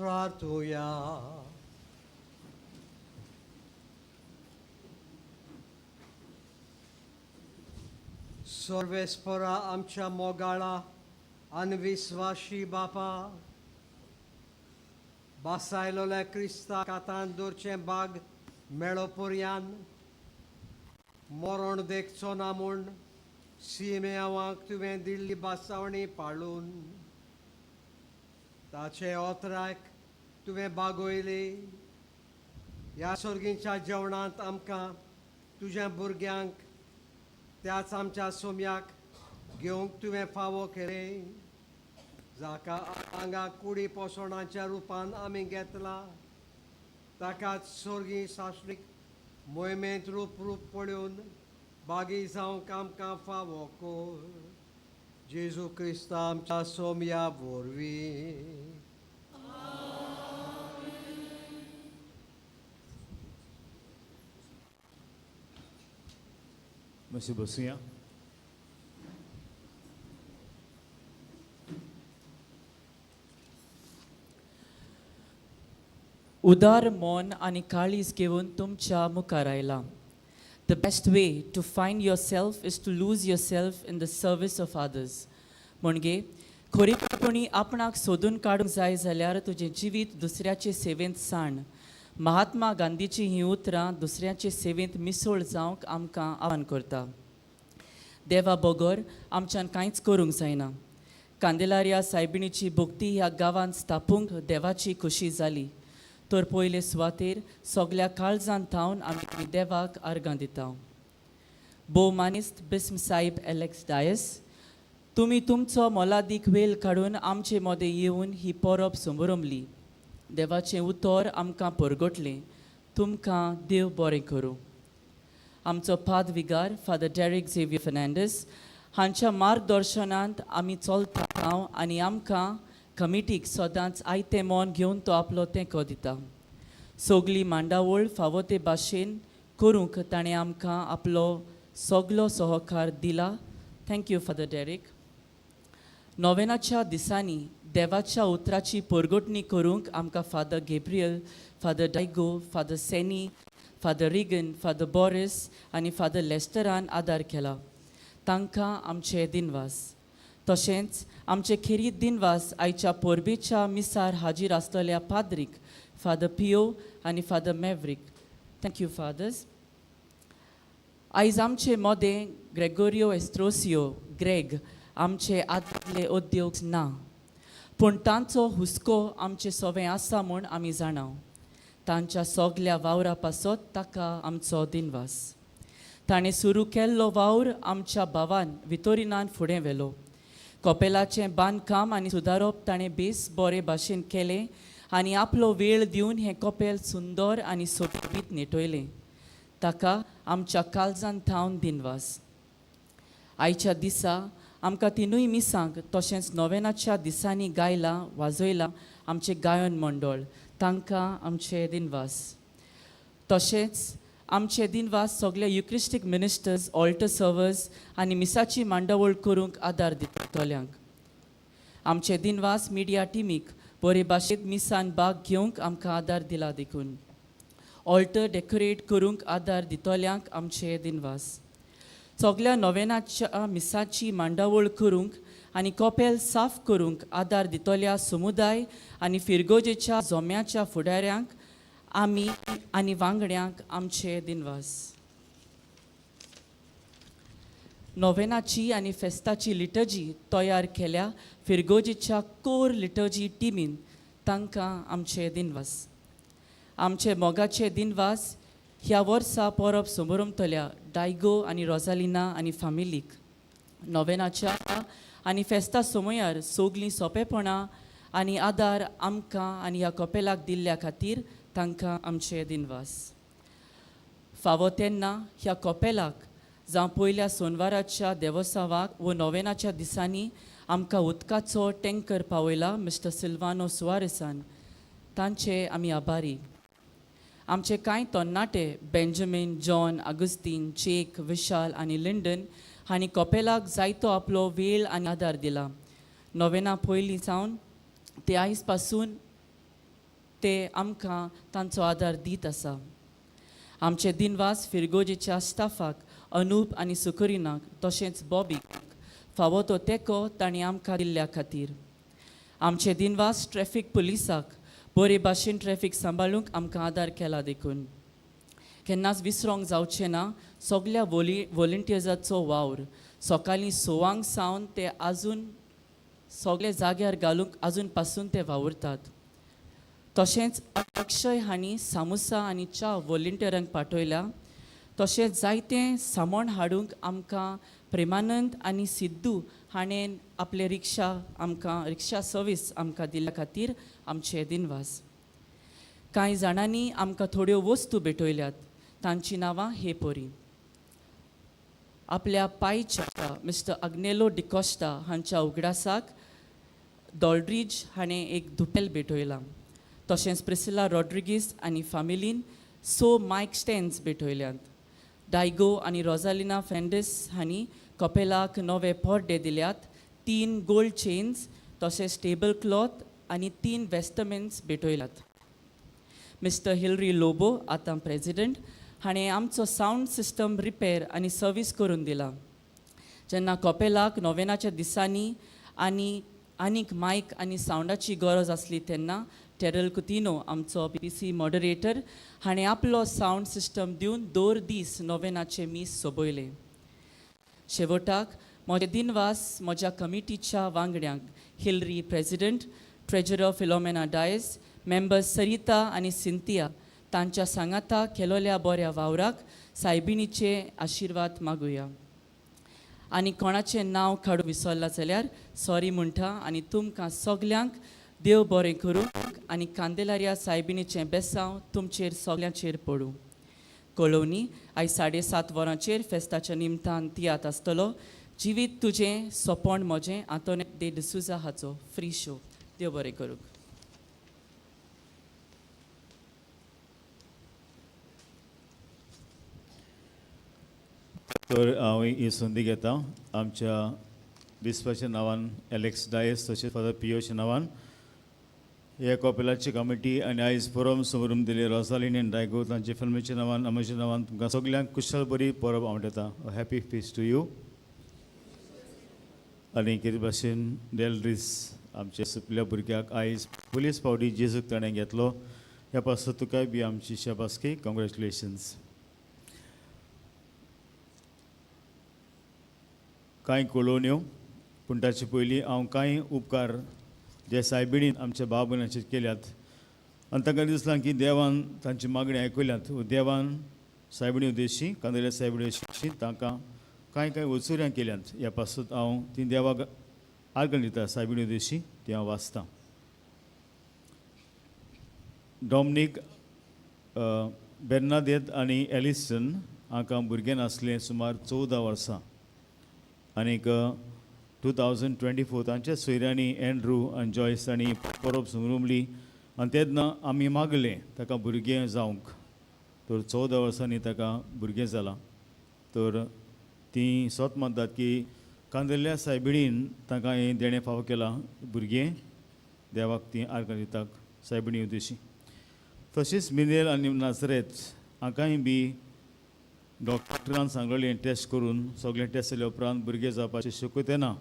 प्रार्थुया. सर्वेस्परा आमच्या मोगाळा आनी विस्वाशी बापा, बासायलोल्या क्रिस्ताक आतां दवरचें बाग मेळो पर्यान मरण देखचो ना म्हूण सिमेआवाक तुवें दिल्ली बासावणी पाळून ताचे ओतराक तुवें बागयली. ह्या सर्गीच्या जेवणांत आमकां तुज्या भुरग्यांक त्याच आमच्या सोम्याक घेवंक तुवें फावो केलें, जाका आंगा कुडी पोसणाच्या रुपान आमी घेतला ताकाच सर्गी सासणीक मोहिमेंत रूप रूप पळोवन बागी जावंक आमकां फावो कर. जेजू क्रिस्ता आमच्या सोम्या वरवीं. मातशें बसुया. उदार मन आनी काळीज घेवन तुमच्या मुखार आयला. The best way to find yourself is to lose yourself in the service of others. म्हणजे खरेपणी आपणाक सोदून काडूंक जाय जाल्यार तुजें जिवीत दुसऱ्याचे सेवेंत साण. महात्मा गांधीची हीं उतरां दुसऱ्याचे सेवेंत मिसळ जावंक आमकां आव्हान करता. देवा बगर आमच्यान कांयच करूंक जायना. कांदेलारिया सायबिणीची भक्ती ह्या गांवांत स्थापूंक देवाची खोशी जाली तर पयले सुवातेर सगल्या काळजान थावन आमी देवाक आर्गां दिता. भोव मानेस्त बिस्म साहेब एलेक्स डायस, तुमी तुमचो मोलादीक वेळ काडून आमचे मदें येवन ही परब समरमली. देवाचें उतर आमकां परगटलें. तुमकां देव बरें करूं. आमचो पाद विगार फादर डेरिक झेवियर फर्नांडीस हांच्या मार्गदर्शनांत आमी चलता आनी आमकां कमिटीक सदांच आयतें मन घेवन तो आपलो तेंको दिता. सगली मांडावळ फावो ते भाशेन करूंक ताणें आमकां आपलो सगलो सहकार दिला. Thank you father Derek. नोवेनाच्या दिसांनी देवाच्या उतराची परगटणी करूंक आमकां father Gabriel, father Diego, father Senny, father Regan, father Boris आनी फादर लेस्टरान आदार केला. तांकां आमचे दिनवास. तशेंच आमचे खेरीत दिनवास आयच्या परबेच्या मिसार हाजीर आसतल्या पाद्रीक फादर पियो आनी father Maverick. Thank you fathers. आयज आमचे मोदें ग्रेगोरियो एस्ट्रोसियो ग्रेग आमचे आदले उद्योग ना, पूण तांचो हुस्को आमचे सोवें आसा म्हूण आमी जाणाव. तांच्या सगल्या वावरा पासत ताका आमचो दिनवास. ताणें सुरू केल्लो वावर आमच्या भावान वितोरिनान फुडें व्हेलो. कपेलाचें बांदकाम आनी सुदारप ताणें बेस बरे भाशेन केलें आनी आपलो वेळ दिवन हें कपेल सुंदर आनी सोबीत नेटयलें. ताका आमच्या काळजान थावन दिनवास. आयच्या दिसा आमकां तिनूय मिसांक तशेंच नोवेनाच्या दिसांनी गायलां वाजयलां आमचें गायन मंडळ, तांकां आमचे दिनवास. तशेंच आमचे दिनवास सगळे युक्रिस्टीक मिनिस्टर्स, ऑल्टर सर्वर्स आनी मिसाची मांडावळ करूंक आदार दितल्यांक. आमचे दिनवास मिडिया टिमीक बरे भाशेंत मिसान भाग घेवंक आमकां आदार दिला देखून. ऑल्टर डेकोरेट करूंक आदार दितल्यांक आमचे दिनवास. सगल्या नोवेनाच्या मिसाची मांडावळ करूंक आनी कपेल साफ करूंक आदार दितल्या समुदाय आनी फिरगोजेच्या जोम्याच्या फुडाऱ्यांक आमी आनी वांगड्यांक आमचे दिनवास. नोवेनाची आनी फेस्ताची लिटर्जी तयार केल्या फिरगोजेच्या कोर लिटर्जी टिमीन, तांकां आमचे दिनवास. आमचे मोगाचे दिनवास ह्या वर्सा परब समरमतल्या डायगो आनी रोजालिना आनी फामिलीक. नोवेनाच्या आनी फेस्ता समयार सगलीं सोंपेपणां आनी आदार आमकां आनी ह्या कपेलाक दिल्ल्या खातीर तांकां आमचे दिनवास. फावो तेन्ना ह्या कपेलाक जावं पयल्या सोनवाराच्या देवोसावाक वो नोवेनाच्या दिसांनी आमकां उदकाचो टँकर पावयला मिस्टर सिल्वानो सुवारेसान, तांचे आमी आभारी. आमचे कांय तरणाटे बेंजामीन, जॉन, आगुस्तीन, चेक, विशाल आनी लिंडन हांणी कपेलाक जायतो आपलो वेळ आनी आदार दिला. नोवेना पयलीं सावन ते आयज पासून ते आमकां तांचो आदार दीत आसा. आमचे दिनवास फिरगोजेच्या स्टाफाक, अनूप आनी सुकरिनाक, तशेंच बॉबीक फावो तो तेंको तांणी आमकां दिल्ल्या खातीर. आमचे दिनवास ट्रॅफीक पुलिसाक, बरे भाशेन ट्रॅफीक सांबाळूंक आमकां आदार केला देखून. केन्नाच विसरोंक जावचें ना सगल्या वॉलंटियर्साचो वावर. सकाळीं 6 सावन ते आजून सगळे जाग्यार घालूंक आजून पासून ते वावुरतात. तशेंच अक्षय हांणी सामोसा आनी च्या वॉलंटियरांक पाठयल्या. तशेंच जायतें सामान हाडूंक आमकां प्रेमानंद आनी सिद्धू हाणें आपले रिक्षा आमकां रिक्षा सर्वीस आमकां दिल्ल्या खातीर आमचे दिनवास. कांय जाणांनी आमकां थोड्यो वस्तू भेटयल्यात, तांचीं नांवां हे परी. आपल्या पायच्या मिस्टर अग्नेलो डिकॉस्टा हांच्या उगडासाक डॉल्ड्रीज हाणें एक दुपेल भेटयलां. तशेंच प्रिसिला रॉड्रिगीस आनी फामिलीन 6 मायक स्टँड्स भेटयल्यात. डायगो आनी रोजालिना फेंडीस हांणी कपेलाक नवे पड्डे दिल्यात, 3 गोल्ड चेन्स तशेंच टेबल क्लॉथ आनी 3 वेस्टमेंट्स भेटयल्यात. मिस्टर हिलरी लोबो आतां प्रेजिडंट हाणें आमचो सावंड सिस्टम रिपेर आनी सर्वीस करून दिला. जेन्ना कपेलाक नोवेनाच्या दिसांनी आनी आनीक मायक आनी सावंडाची गरज आसली तेन्ना टेरल कुतिनो आमचो पी मॉडरेटर हाणें आपलो सावंड सिस्टम दिवन 2 दीस नोवेनाचे मीस सोबयलें. शेवटाक म्हजे दिनवास म्हज्या कमिटीच्या वांगड्यांक, Hillary president, treasurer Philomena Dias, members Sarita आनी सिंतिया, तांच्या सांगाता केलोल्या बऱ्या वावराक सायबिणीचे आशिर्वाद मागुया. आनी कोणाचें नांव काडूं विसरलां जाल्यार सॉरी म्हणटा आनी तुमकां सगल्यांक देव बरें करूं आनी कांदेलार्या सायबिणीचें बेसांव तुमचेर सगल्यांचेर पडूं. कळोवणी आयज 7:30 वरांचेर फेस्ताच्या निमतान तियात्र आसतलो. जिवीत तुजें सोंपण म्हजें, आंतोनेत दे डिसुजा हाचो फ्री शो. देव बरें करूं. तर हांव ही संदी घेता आमच्या बिस्पाच्या नांवान एलेक्स डायस तशेंच फादर पियोच्या नांवान ह्या कॉपेलाची कमिटी आनी आयज परब समरून दिले रोजालीन आनी डायगो तांच्या फिल्मीच्या नांवान आमच्या नांवान तुमकां सगल्यांक कुशल बरी परब आवडटा. Happy feast to you. आनी कितें भाशेन डेलरीस आमच्या सुपल्या भुरग्याक आयज पुलीस पावटी जेजूक ताणें घेतलो ह्या पासून तुकाय बी आमची शाबासकी, कॉंग्रेच्युलेशन्स. कांय कळोवण्यो पूण ताचे पयलीं हांव कांय उपकार जे सायबिणीन आमच्या भाव भयणाचेर केल्यात आनी तांकां दिसलां की देवान तांची मागणी आयकल्यात. देवान सायबिणी उद्देशी कांदोल्या सायबिणी उद्देशी तांकां कांय कांय वचुऱ्यां केल्यात. ह्या पासून हांव ती देवाक आर्गां दिता सायबिणी उद्देशी ती हांव वाचतां. डॉमनीक बेर्नादेत आनी एलिसन हांकां भुरगें नासलें सुमार 14 वर्सां आनीक 2024 तांच्या सोयऱ्यांनी एन्ड्रू आनी जॉयस आनी परब समरुमली आनी तेन्ना आमी मागलें ताका भुरगें जावंक, तर 14 वर्सांनी ताका भुरगें जालां. तर तीं सोत मानतात की कांदोल्या सायबिणीन तांकां हें देणें फावो केलां भुरगें, देवाक तीं आर्गां दितात सायबिणी उद्देशी. तशीच मिनेल आनी नाजरेत हांकांय बी डॉक्टरान सांगलें टेस्ट करून सगळें टेस्ट जाल्या उपरांत भुरगें जावपाचें शक्यता ना.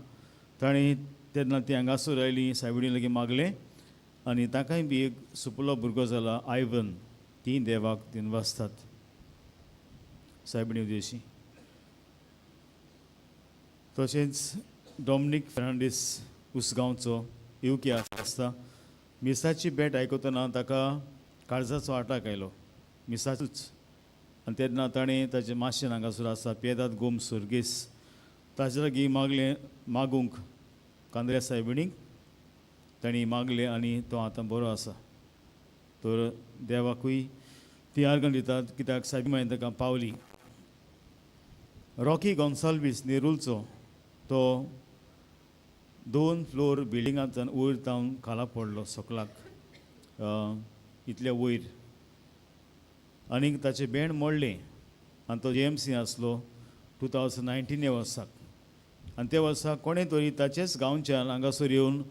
तांणी तेन्ना ती हांगासर आयलीं सायबिणी लागीं मागलें आनी तांकांय बी एक सुपुल्लो भुरगो जाला आयवन, ती देवाक दिनवासतात सायबिणी उद्देशी. तशेंच डॉमनीक फेर्नांडीस उसगांवचो युके आसता. मिसाची भेट आयकतना ताका काळजाचो आटाक आयलो मिसाचूच आनी तेन्ना ताणें ताचें माशेन हांगासर आसा पियेदाद गोम सुर्गीस ताचे लागीं मागलें मागूंक कांद्र्या सायबिणीक तांणी मागलें आनी तो आतां बरो आसा. तर देवाकूय ती आर्गां दितात कित्याक सायबी मागीर ताका पावली. रॉकी गोन्साल्वीस नेरुलचो तो 2 फ्लोर बिल्डिंगांतल्यान वयर तावन खाला पडलो सकलाक इतल्या वयर आनीक ताचें बेण मोडलें आनी तो JMC आसलो 2019 ह्या वर्साक आनी त्या वर्सा कोणें तरी ताचेच गांवच्यान हांगासर येवन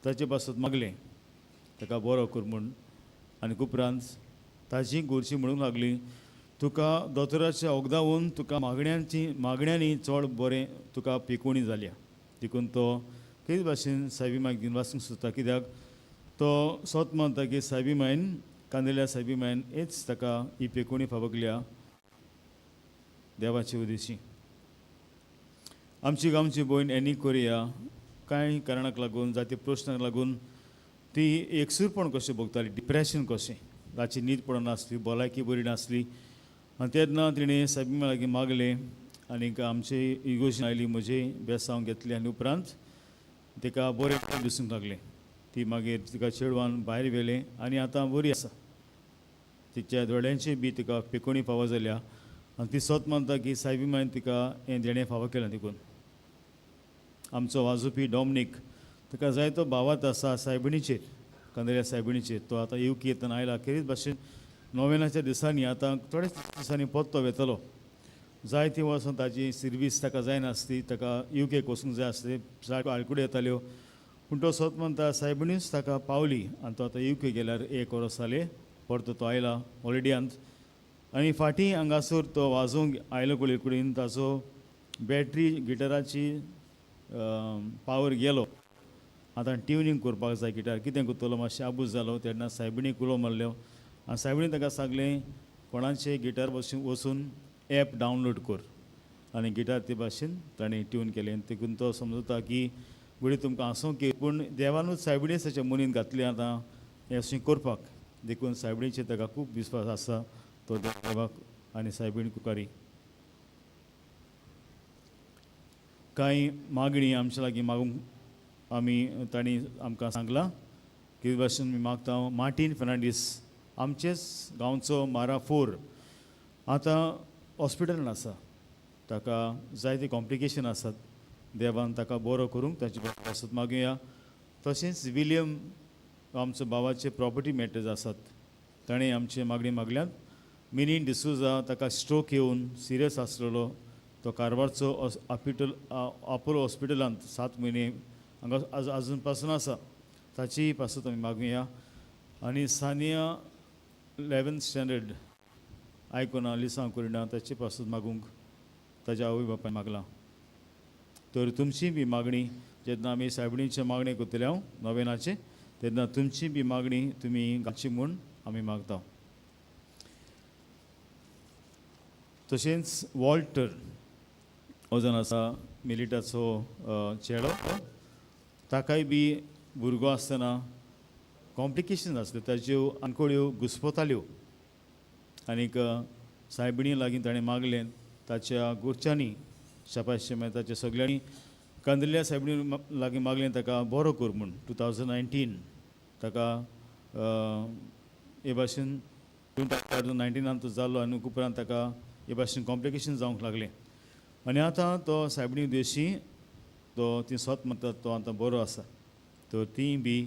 ताचे पासत मागलें ताका बरो कर म्हूण. आनी उपरांत ताजी गोरची म्हणूंक लागली तुका दोतोराच्या वखदावून तुका मागण्यांची मागण्यांनी चड बरें तुका पिकोवणी जाल्या. देखून तो तेच भाशेन सायबी मायक दिनवासूंक सोदता कित्याक तो सोत मानता की सायबी मायन कांदेल्या सायबी मायन हेच ताका ही पेकोवणी फावकल्या देवाचे उदेशी. आमची गांवची भयण एनी कोरिया कांय कारणाक लागून जाती प्रश्नाक लागून ती एकसूरपण कशें भोगताली, डिप्रेशन कशें, रातची न्हीद पडनासली, भलायकी बरी नासली आनी तेन्ना तिणें सायबी लागीं मागलें आनीक आमचे इगोशन आयली म्हजे बेसांव घेतलें आनी उपरांत तिका बरें दिसूंक लागलें. ती मागीर तिका चेडवान भायर व्हेलें आनी आतां बरी आसा. तिच्या दोळ्यांची बी तिका पिकोणी फावो जाल्या आनी ती सोत मानता की सायबी मायन तिका हें देणें फावो केलां. देखून आमचो वाजोवपी डॉमनीक ताका जायतो भावात आसा सायबिणीचेर, कांदोळ्या सायबिणीचेर. तो आतां येवकी येतना आयला खेरीत भाशेन नोवेनाच्या दिसांनी आतां थोड्याच दिसांनी परतो वेतलो. जायतीं वर्सां ताजी सिर्वीस ताका जायनासली, ताका युकेक वचूंक जाय आसली, सारक्यो आळकुड्यो येताल्यो, पूण तो सोत म्हणटा सायबिणीच ताका पावली आनी तो आतां युके गेल्यार एक वर्स जालें परतो तो आयला हॉलिडेयांत. आनी फाटीं हांगासर तो वाजोवंक आयलो कुळी कुडीन ताचो बॅटरी गिटाराची पावर गेलो. आतां ट्युनींग करपाक जाय गिटार, कितें करतलो मातशें आबूज जालो. तेन्ना सायबिणीक उलो मारल्यो आनी सायबिणीन ताका सांगलें कोणाचें गिटार वचून एप डावनलोड कर आनी गिटार ते भाशेन ताणें ट्यून केलें. देखून तो समजता की घडये तुमकां हांसूंक की पूण देवानूच सायबिणीच ताच्या मनीन घातली आतां हें अशें करपाक. देखून सायबिणीचेर ताका खूब विस्वास आसा, तो देवाक आनी सायबीण कुकारी. कांय मागणी आमच्या लागीं मागूंक आमी तांणी आमकां सांगलां की भाशेन आमी मागता मार्टीन फेर्नांडीस आमचेच गांवचो मारा 4 आतां हॉस्पिटलान आसा, ताका जायते कॉम्प्लिकेशन आसात, देवान ताका बरो करूंक ताची पासत मागुया. तशेंच विलियम आमचो भावाचे प्रॉपर्टी मॅटर्स आसात, ताणें आमचे मागणी मागल्यात. मिनीन डिसुजा ताका स्ट्रोक येवन सिरियस आसलेलो, तो कारवारचो हॉस्पिटल आपोलो हॉस्पिटलांत 7 म्हयने हांगा आजून पासून आसा, ताचीय पासत आमी मागुया. आनी सानिया 11th standard आयकुना लिसांव करिना, ताचे पासत मागूंक ताच्या आवय बापायन मागलां. तर तुमची बी मागणी जेन्ना आमी सायबिणीचे मागणी करतले हांव नोवेनाचे तेन्ना तुमची बी मागणी तुमी घालची म्हूण आमी मागता. तशेंच वॉल्टर हो जावन आसा मिलिटाचो चेडो, ताकाय बी भुरगो आसतना कॉम्प्लिकेशन आसल्यो, ताज्यो आंकोळ्यो घुस्पताल्यो आनीक सायबिणी लागीं ताणें मागलें ताच्या गोरच्यांनी शापाशे मागीर ताच्या सगळ्यांनी कांदल्या सायबिणी लागीं मागलें ताका बरो कर म्हूण. 2019 ताका हे भाशेन 2019 तो जालो आनी उपरांत ताका हे भाशेन कॉम्प्लिकेशन जावंक लागलें आनी आतां तो सायबिणी उद्देशी तो ती स्वत म्हणटात तो आतां बरो आसा. तर तीं बी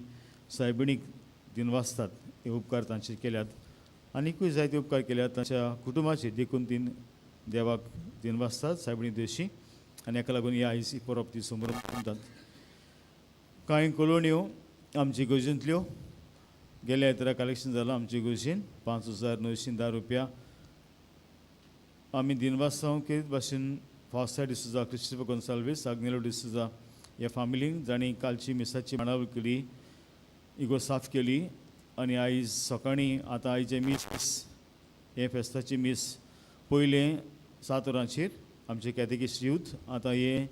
सायबिणीक दिनवासतात हे उपकार तांचेर केल्यात आनिकूय जायते उपकार केल्यात तांच्या कुटुंबाचेर, देखून तीं देवाक दिनवासतात सायबिणी उद्देशी आनी हाका लागून ही आयज ही परब ती समोर म्हणटात. कांय कॉलोन्यो आमची गोजूंतल्यो गेल्या येतरा कलेक्शन जालां आमचे गोशीन 5,910 रुपया. आमी दिनवासांव केरीत भाशेन फावस्ता डिसुजा, क्रिस्टोफर गोन्साल्वीस, आग्नेलो डिसुजा ह्या फामिलींक जांणी कालची मिसाची मांडावळ केली, इगो साफ केली आनी आयज सकाळीं आतां आयचें मीस हें फेस्ताची मीस पयलें 7 वरांचेर आमचे कॅथेकिस्ट यूथ आतां हे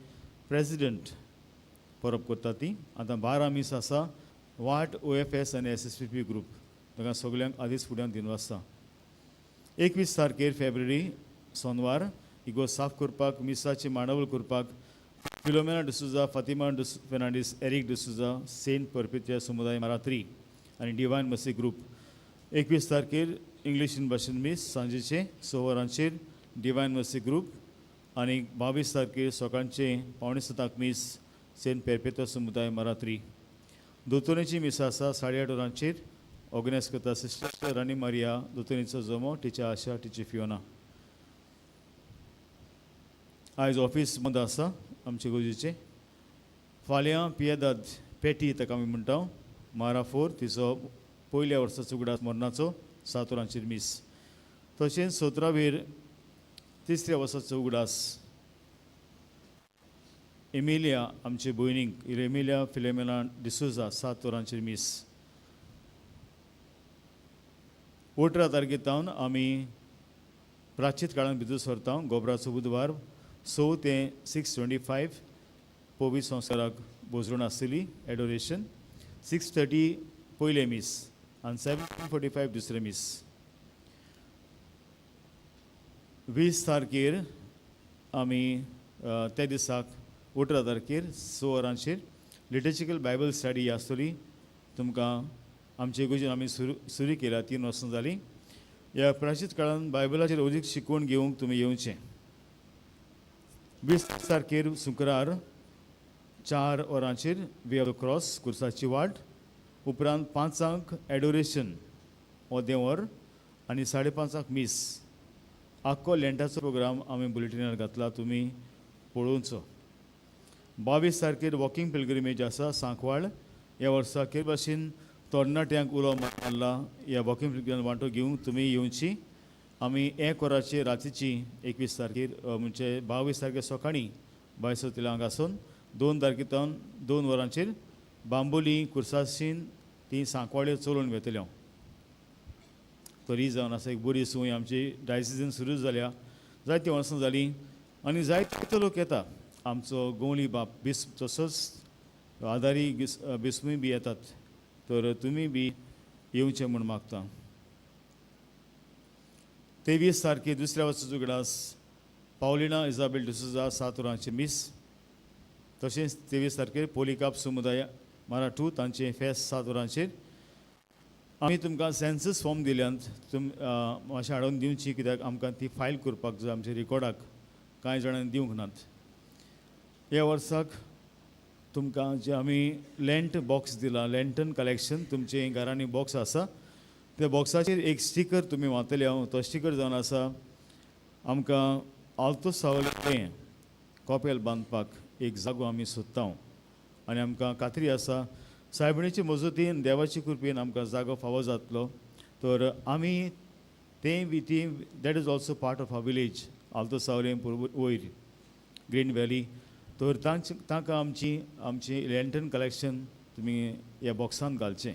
प्रेजिडंट परब करता ती. आतां 12 मीस आसा वाट OFS आनी SSPP group ताका सगल्यांक आदींच फुड्यान दिनवासता. 21 तारखेर फेब्रुवारी सोनवार इगो साफ करपाक मिसाची मांडावळ करपाक Philomena D'Souza, Fatima Fernandes, Eric D'Souza, Saint परपेच्या समुदाय मारात्री आनी डिवायन मसी ग्रूप. 21 तारखेर इंग्लीश भाशेन मीस सांजेचे 6 वरांचेर डिवायन मसी ग्रूप आनी 22 तारखेर सकाळचे 6:45 मीस सेंट पेरपेतो समुदाय मारात्री. दोतोनीची मीस आसा 8:30 वरांचेर ऑर्गनायज करता सिस्टर रानी मारिया, दोतोनीचो जमो, टिचर आशा, टिचर फियोना. आयज ऑफीस बंद आसा आमचे गोजीचे. फाल्यां पियेदाद पेटी ताका आमी म्हणटा मारा 4 तिचो पयल्या वर्साचो उगडास मरणाचो 7 वरांचेर मीस. तशेंच 17वेर तिसऱ्या वर्साचो उगडास एमिलिया आमचे भयणीक एमिलिया फिलेमेना डिसोजा 7 वरांचेर मीस. 18 तारखे तावन आमी प्राचीत काळान भितर सरता. गोबराचो बुधवार 6 ते 6:25 पवित्र संस्काराक भोजरण आसतली एडोरेशन. 6:30 पयलें मीस आनी 7:45 दुसरें मीस. 20 तारखेर आमी त्या दिसाक 18 तारखेर 6 वरांचेर लिटर्जिकल बायबल स्टडी आसतली. तुमकां आमचे इगर्जेन आमी सुरू केल्या 3 वर्सां जालीं. ह्या प्राचीत काळान बायबलाचेर अदीक शिकवण घेवंक तुमी येवचें. 20 तारखेर शुक्रार 4 वरांचेर वे ऑफ the cross कुर्साची वाट. उपरांत 5 एडोरेशन अर्दें वर आनी 5:30 मीस. आख्खो लेंटाचो प्रोग्राम आमी बुलेटिनार घातला, तुमी पळोवचो. 22 तारखेर वॉकिंग पिलग्रिमेज आसा सांकवाळ. ह्या वर्सा केर भाशेन तरणाट्यांक उलो मारला ह्या वॉकिंग पिलग्रिमेज वांटो घेवंक तुमी येवची. आमी 1 वराचेर रातीची 21 तारखेर म्हणजे 22 तारखेर सकाळीं 22 हांगा आसून 2 तारखे तावन 2 वरांचेर बांबोली कुर्सासीन ती सांकवाळे चलोवन वेतले. हांव तरी जावन आसा एक बरी संवय आमची डायसिजन सुरू जाल्या, जायतीं वर्सां जालीं आनी जायते लोक येता. आमचो गोवली बाप बिस्प तसोच आदारी बिस्पूय बी येतात, तर तुमी बी येवचें म्हूण मागता. 23 तारखे दुसऱ्या वर्साचो उगडास पावलिना इजाबेल डिसोजा 7 वरांचें मीस. तशेंच 23 तारखेर पोलिकाप समुदाय मराठू तांचें फेस्त 7 वरांचेर. आमी तुमकां सेन्सस फॉर्म दिल्यात, तुम मातशें हाडून दिवची कित्याक आमकां ती फायल करपाक जाय आमच्या रिकॉर्डाक, कांय जाणांनी दिवंक नात. ह्या वर्साक तुमकां जे आमी लँट बॉक्स दिला, लँटन कलेक्शन तुमचे घरांनी बॉक्स आसा, त्या बॉक्साचेर एक स्टिकर तुमी वातले. हांव तो स्टिकर जावन आसा आमकां आल्तो सावले कॉपेल बांदपाक एक जागो आमी सोदता आनी आमकां खात्री आसा सायबणीचे मजतीन देवाचे कृपेन आमकां जागो फावो जातलो. तर आमी तें बी ती that is also part of our village Alto Savale वयर ग्रीन व्हॅली. तर तांकां आमची आमची लँटन कलेक्शन तुमी ह्या बॉक्सान घालचें.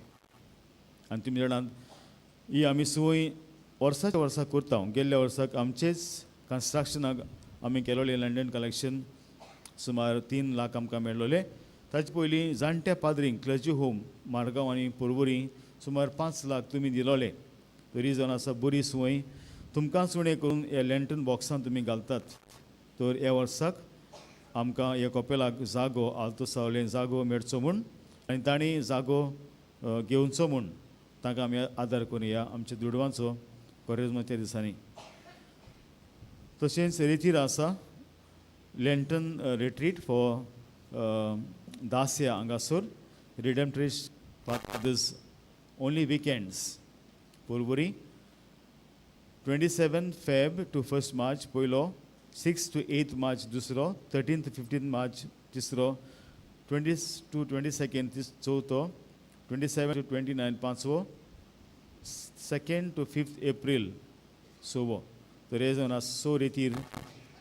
आनी तुमी जाणात ही आमी संवय वर्साच्या वर्सा करता. गेल्ल्या वर्साक आमचेच कन्स्ट्रक्शनाक आमी केलोलें लँटन कलेक्शन सुमार 3 लाख आमकां मेळ्ळोलें. ताचे पयलीं जाणट्या पाद्रींक क्लर्जी होम मारगांव आनी पर्वरी सुमार 5 लाख तुमी दिलोले. तरी जावन आसा बरी संवय तुमकांच उणें करून ह्या लँटन बॉक्सान तुमी घालतात. तर ह्या वर्साक आमकां ह्या कपेलाक जागो आल्तो सावले जागो मेळचो म्हूण आनी तांणी जागो घेवचो म्हूण तांकां आमी आदार करुया आमच्या दुडवांचो कोरेजमाच्या दिसांनी. तशेंच रेतीर आसा लँटन रिट्रीट फॉर दास्या हांगासर Redemptorist fathers only weekends Porvorim 27 Feb to 1 March पयलो, 6 टू 8 मार्च दुसरो, 13 टू 15 मार्च तिसरो, 20 टू 22 चवथो, 27 टू 29 पांचवो, 2 टू 5 एप्रील सवो. तर हे जावन आसा 6 रेतीर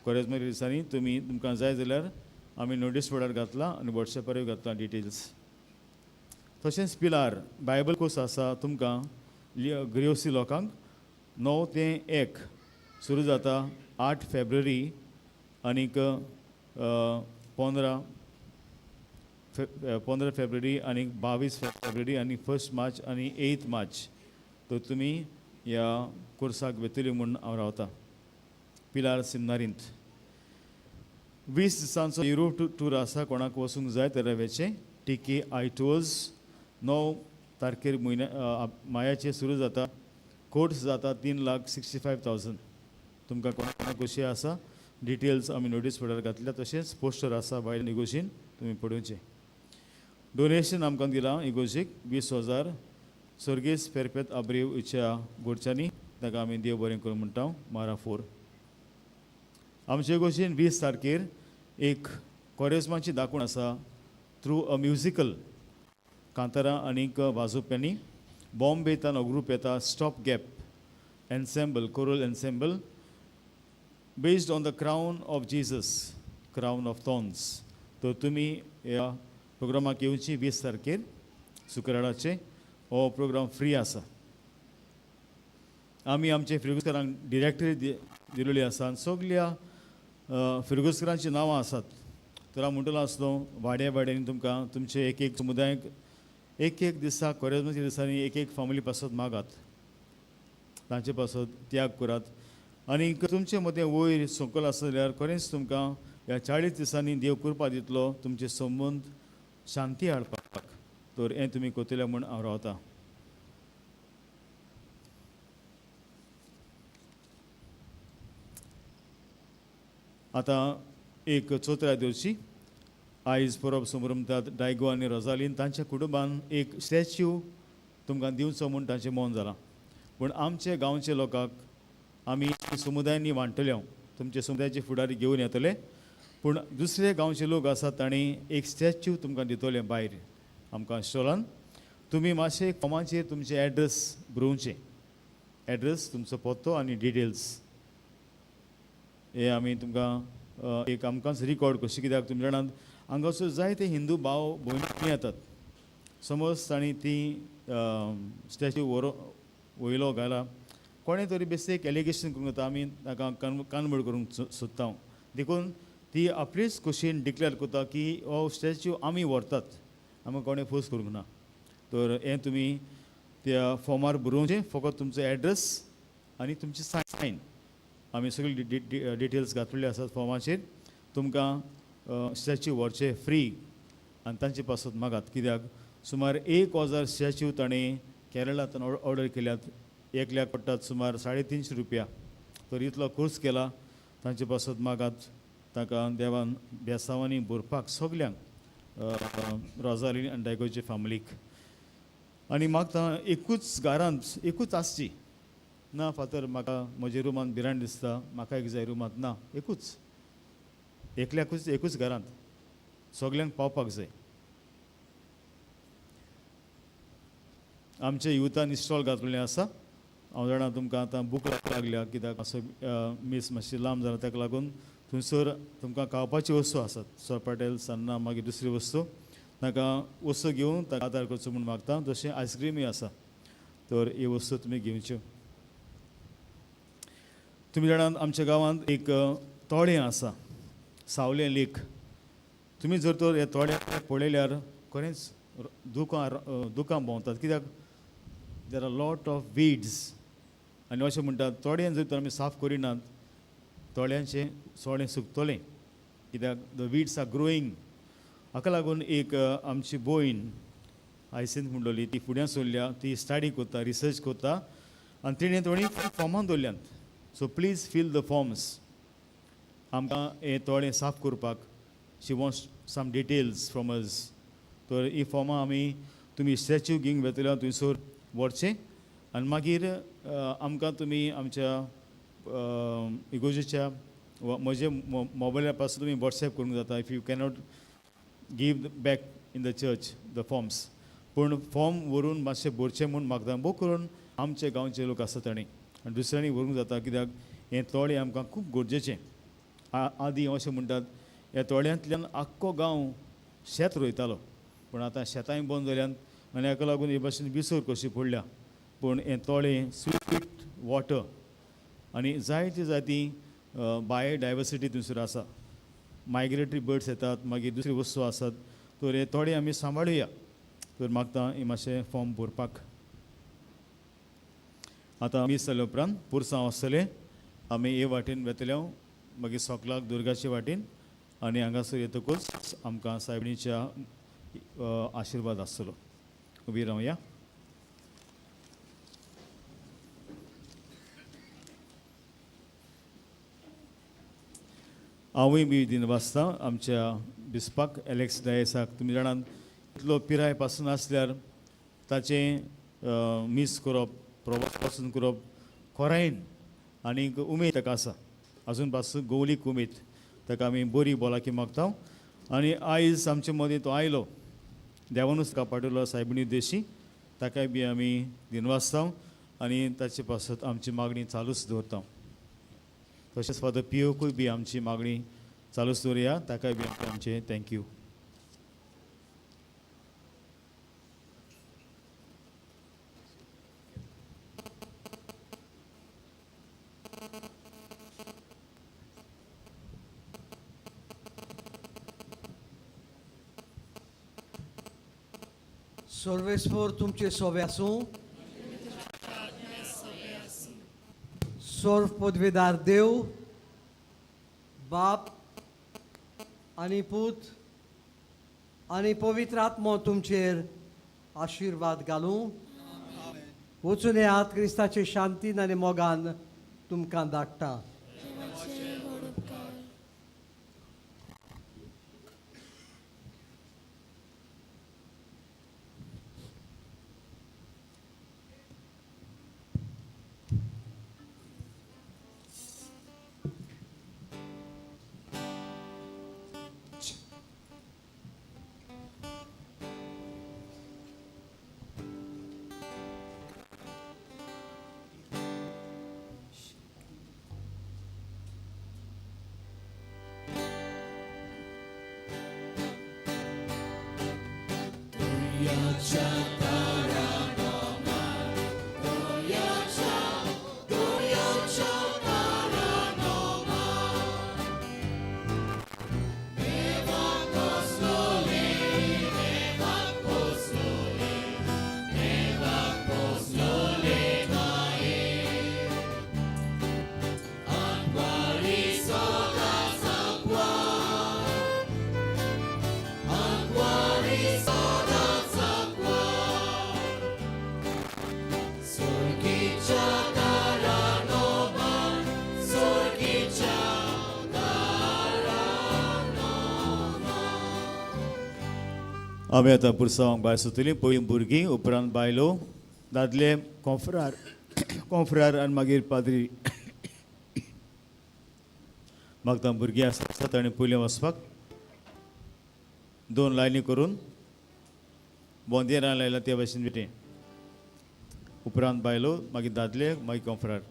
कोरेजमा दिसांनी तुमी तुमकां जाय जाल्यार आमी नोटीस बोर्डार घातला आनी वॉट्सॅपारूय घातला डिटेल्स. तशेंच पिलार बायबल कोर्स आसा तुमकां ग्रियोसी लोकांक 9 ते 1 सुरू जाता 8 फेब्रुवारी आनीक 15 फेब्रुवारी आनी 22 फेब्रुवारी आनी 1 मार्च आनी 8 मार्च. तर तुमी ह्या कोर्साक वेतली म्हूण हांव रावता पिलार सिमनारींत. 20 दिसांचो युरोप टूर आसा, कोणाक वचूंक जाय जाल्यार वेचें. टी के I tours 9 तारखेर म्हयन्या मायाचेर सुरू जाता. कोर्स जाता 3,65,000. तुमकां कोणाक कशी आसा डिटेल्स आमी नोटीस बोर्डार घातल्या. तशेंच पोस्टर आसा भायर इगोर्जीन तुमी पळोवचें. डोनेशन आमकां दिलां इगोर्जीक 20,000 सर्गेस पेरपेत आब्रेव हिच्या गोडच्यांनी ताका आमी देव बरें करूं म्हणटा. मारा 4 आमचे इगोर्जीन 20 तारखेर एक कोरेजमाची दाखोवण आसा थ्रू अ म्युजिकल कांतारां आनीक वाजोवप्यांनी. बॉम्बेतान ग्रूप येता, stop gap ensemble, choral ensemble, based on the crown of Jesus, crown of thorns. तर तुमी ह्या प्रोग्रामाक येवची 20 तारखेर शुक्राराचे. हो प्रोग्राम फ्री आसा. आमी आमचे फिरगुजकारांक डिरेक्टरी दिलेली आसा आनी सगल्या फिरगुजकारांचीं नांवां आसात. तर हांव म्हणटलो आसलो वाड्या वाड्यांनी तुमकां तुमचे एक एक समुदायक एक एक दिसा कोरेज्माच्या दिसांनी एक एक फामिली पासत मागात, तांचे पासत त्याग करात आनी तुमचे मदें वयर सकयल आसा जाल्यार खरेंच तुमकां ह्या 40 दिसांनी देव कृपा दितलो तुमचे संबंद शांती हाडपाक. तर हें तुमी करतले म्हूण हांव रावतां. आतां एक चौथऱ्या दिवची आयज परब समरमतात डायगो आनी रोजालीन तांच्या कुटुंबान एक स्टॅच्यू तुमकां दिवचो म्हूण तांचें मन जालां. पूण आमचे गांवचे लोकांक आमी समुदायांनी वांट्टले, तुमचे समुदायाचे फुडारी घेवन येतले. पूण दुसरे गांवचे लोक आसात तांणी एक स्टॅच्यू तुमकां दितले भायर आमकां स्टॉलान. तुमी मातशे फॉर्माचेर तुमचे एड्रेस बरोवचे, एड्रेस तुमचो पत्तो आनी डिटेल्स हे आमी तुमकां एक आमकांच रिकॉर्ड कशी, कित्याक तुमी जाणात हांगासर जायते हिंदू भाव भयणी येतात. समज तांणी ती स्टॅच्यू वयलो घाला, कोणें तरी बेश्टें एक एलिगेशन करूंक जाता, आमी ताका कानमोड करूंक सोदता. देखून ती आपलीच खोशयेन डिक्लेर करता की हो स्टॅच्यू आमी व्हरतात, आमकां कोणें फोर्स करूंक ना. तर हें तुमी त्या फॉर्मार बरोवचें, फकत तुमचो एड्रेस आनी तुमची सायन. आमी सगळी डिटेल्स घातलेले आसात फॉर्माचेर. तुमकां स्टॅच्यू व्हरचे फ्री आनी तांचे पासत मागात, कित्याक सुमार 1000 स्टॅच्यू ताणें केरळांतल्यान ऑर्डर केल्यात. एकल्याक पडटात सुमार 350 रुपया. तर इतलो खर्च केला तांचे पासत मागात. ताका देवान बेसांवांनी भरपाक सगल्यांक रोजालीन आनी डायगोचे फामिलीक. आनी मागता एकूच घरांत एकूच आसची ना, फातर म्हाका म्हज्या रुमांत भिरांत दिसता, म्हाका एक जाय रुमांत ना, एकूच एकल्याकूच एकूच घरांत सगल्यांक पावपाक जाय. आमच्या युथान इस्टॉल घातलेलें आसा. हांव जाणा तुमकां आतां भूक लागल्या, कित्याक मातसो मीस मातशी लांब जाला, ताका लागून थंयसर तुमकां खावपाची वस्तू आसात, सोरपाटेल, सान्नां, मागीर दुसरी वस्तू. ताका वस्तू घेवन ताका आदार करचो म्हूण मागता. तशें आयस्क्रीमूय आसा, तर ही वस्तू तुमी घेवच्यो. तुमी जाणात आमच्या गांवांत एक तळें आसा, सावलें लेक. तुमी जर तर हे तळें पळयल्यार खरेंच दुकां भोंवतात, कित्याक there are lot of weeds. आनी अशें म्हणटात तळें जर तर आमी साफ करिनात तळ्यांचें सोळें सुकतलें, कित्याक the weeds are growing. हाका लागून एक आमची भयण आयसीन म्हणटली ती फुड्यां सरल्या, ती स्टडी करता, रिसर्च करता आनी तिणें थोडीं फॉर्मां दवरल्यांत. So please fill the forms. आमकां हें तळें साफ करपाक she wants some details from us. तर ही फॉर्मां आमी तुमी स्टॅच्यू घेवन वेतले थंयसर व्हरचें आनी मागीर आमकां तुमी आमच्या इगोजेच्या म्हजे मोबायला पासून तुमी वॉट्सॅप करूंक जाता, if you cannot give back in the church the forms. पूण फॉर्म व्हरून मातशें भरचें म्हूण मागता, भोव करून आमचे गांवचे लोक आसा तांणी आनी दुसऱ्यांनी व्हरूंक जाता, कित्याक हें तळें आमकां खूब गरजेचें. आदीं अशें म्हणटात ह्या तळ्यांतल्यान आख्खो गांव शेत रोयतालो, पूण आतां शेतांय बंद जाल्यान आनी हाका लागून हे भाशेन विसर कशी पडल्या. पूण हें तळें स्वीट वॉटर आनी जायती जायती बायोडायवर्सिटी थंयसर आसा, मायग्रेटरी बर्ड्स येतात, मागीर दुसरी वस्तू आसात. तर हे तळें आमी सांबाळुया. तर मागता हें मातशें फॉर्म भरपाक. आतां मीस जाल्या उपरांत पुरसांव आसतलें, आमी हे वाटेन वेतले, मागीर सोकलाक दुर्गाचे वाटेन आनी हांगासर येतकूच आमकां सायबिणीच्या आशिर्वाद आसतलो. उबी रावया. हांवूय बी दिन वाचता आमच्या बिस्पाक एलेक्स डायसाक. तुमी जाणात इतलो पिराय पासून आसल्यार ताचें मीस करप, प्रवास पासून करप खोरायन आनीक उमेद ताका आसा, आजून पासून गोवलीक उमेद. ताका आमी बरी भलायकी मागता. आनी आयज आमचे मदीं तो आयलो, देवानूच ताका पाठयलो सायबिणी देशी. ताकाय बी आमी दिनवासता आनी ताचे पासत आमची मागणी चालूच दवरता. तशेंच फादर पियोकूय बी आमची मागणी चालूच दवरुया, ताकाय बी आमचें thank you. सर्वेस्पर तुमचे सोबे आसूं. सर्व पदवेदार देव बाप आनी पूत आनी पवित्र आत्मो तुमचेर आशिर्वाद घालूं. वचून येयात, क्रिस्ताचे शांतीन आनी मोगान तुमकां धाडटा. आमी आतां पुरसांवांक भायर सोदतलीं. पयलीं भुरगीं, उपरांत बायलो, दादले, कोंफ्रार कोंफ्रार आनी मागीर पाद्री. मागता भुरगीं आसतात आनी पयलीं वचपाक दोन लायनी करून बोंदेरां लायला त्या भाशेन बेटे. उपरांत बायलो, मागीर दादले, मागीर कोंफ्रार.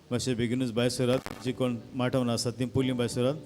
मातशें बेगीनूच भायर सरात, जी कोण माटोवन आसात तीं पयलीं भायर सरात.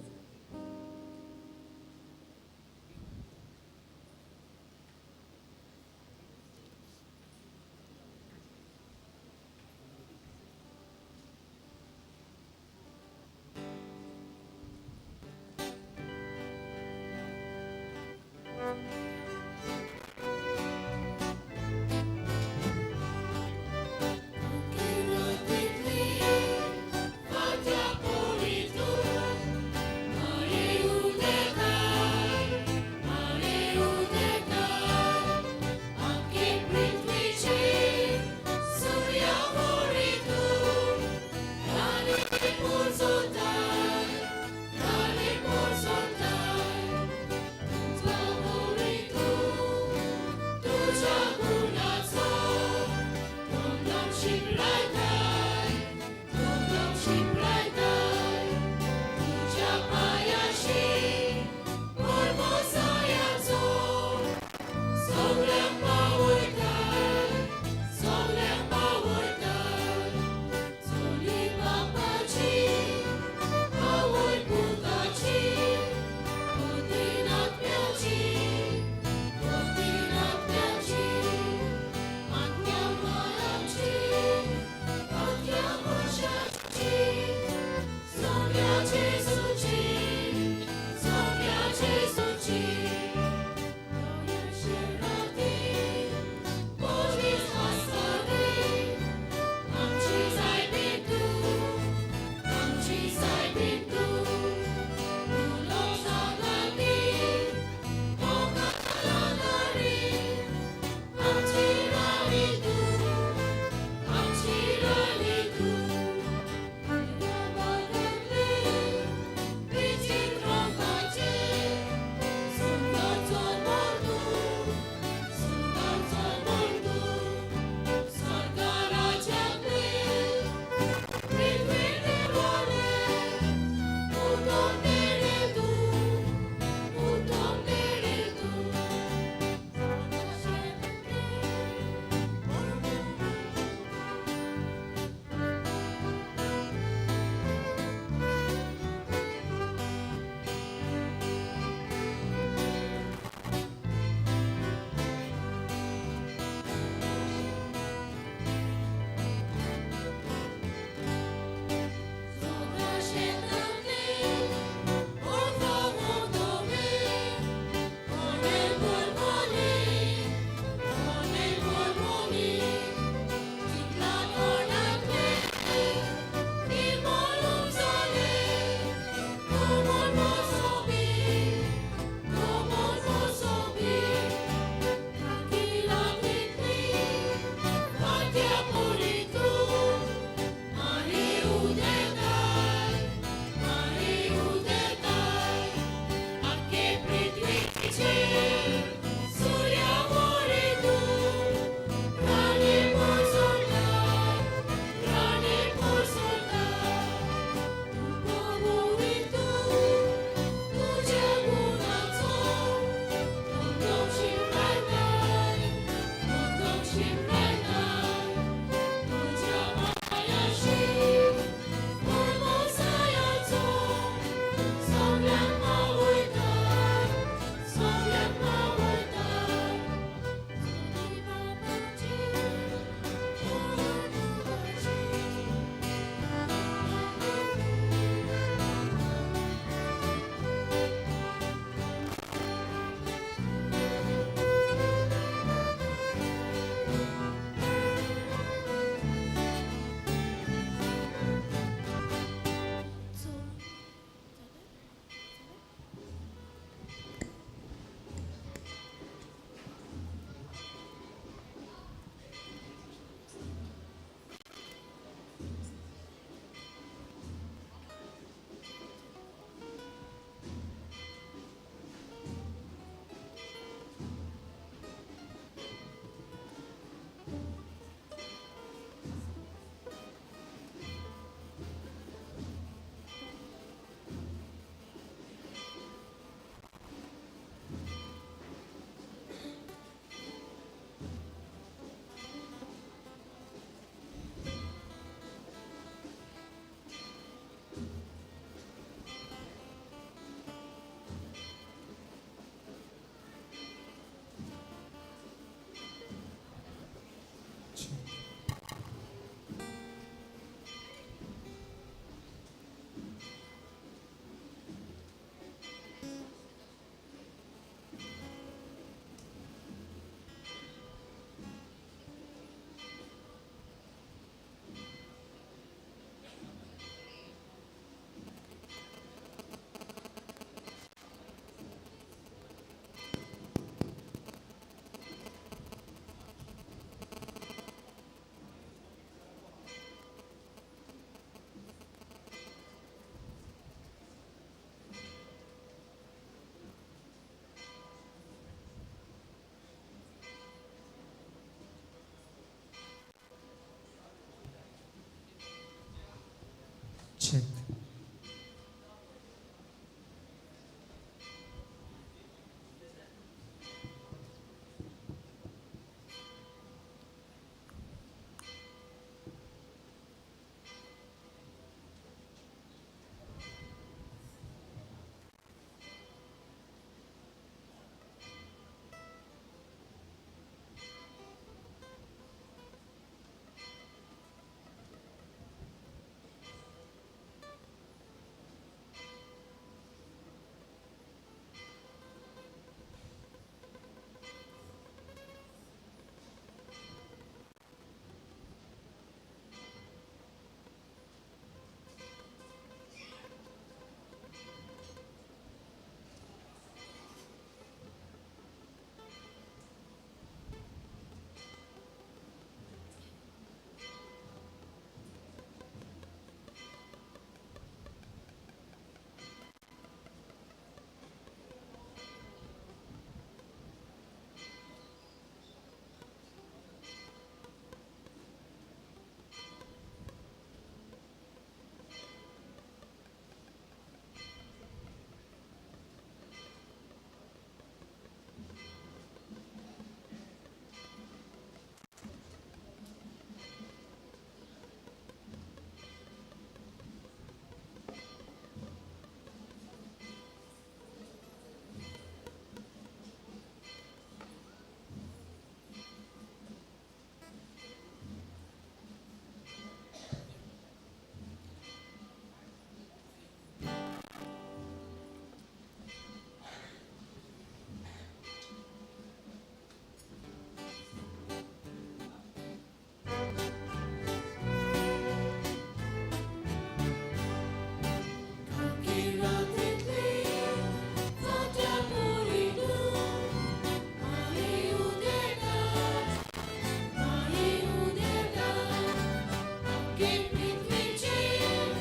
आख्खे पृथ्वीचेर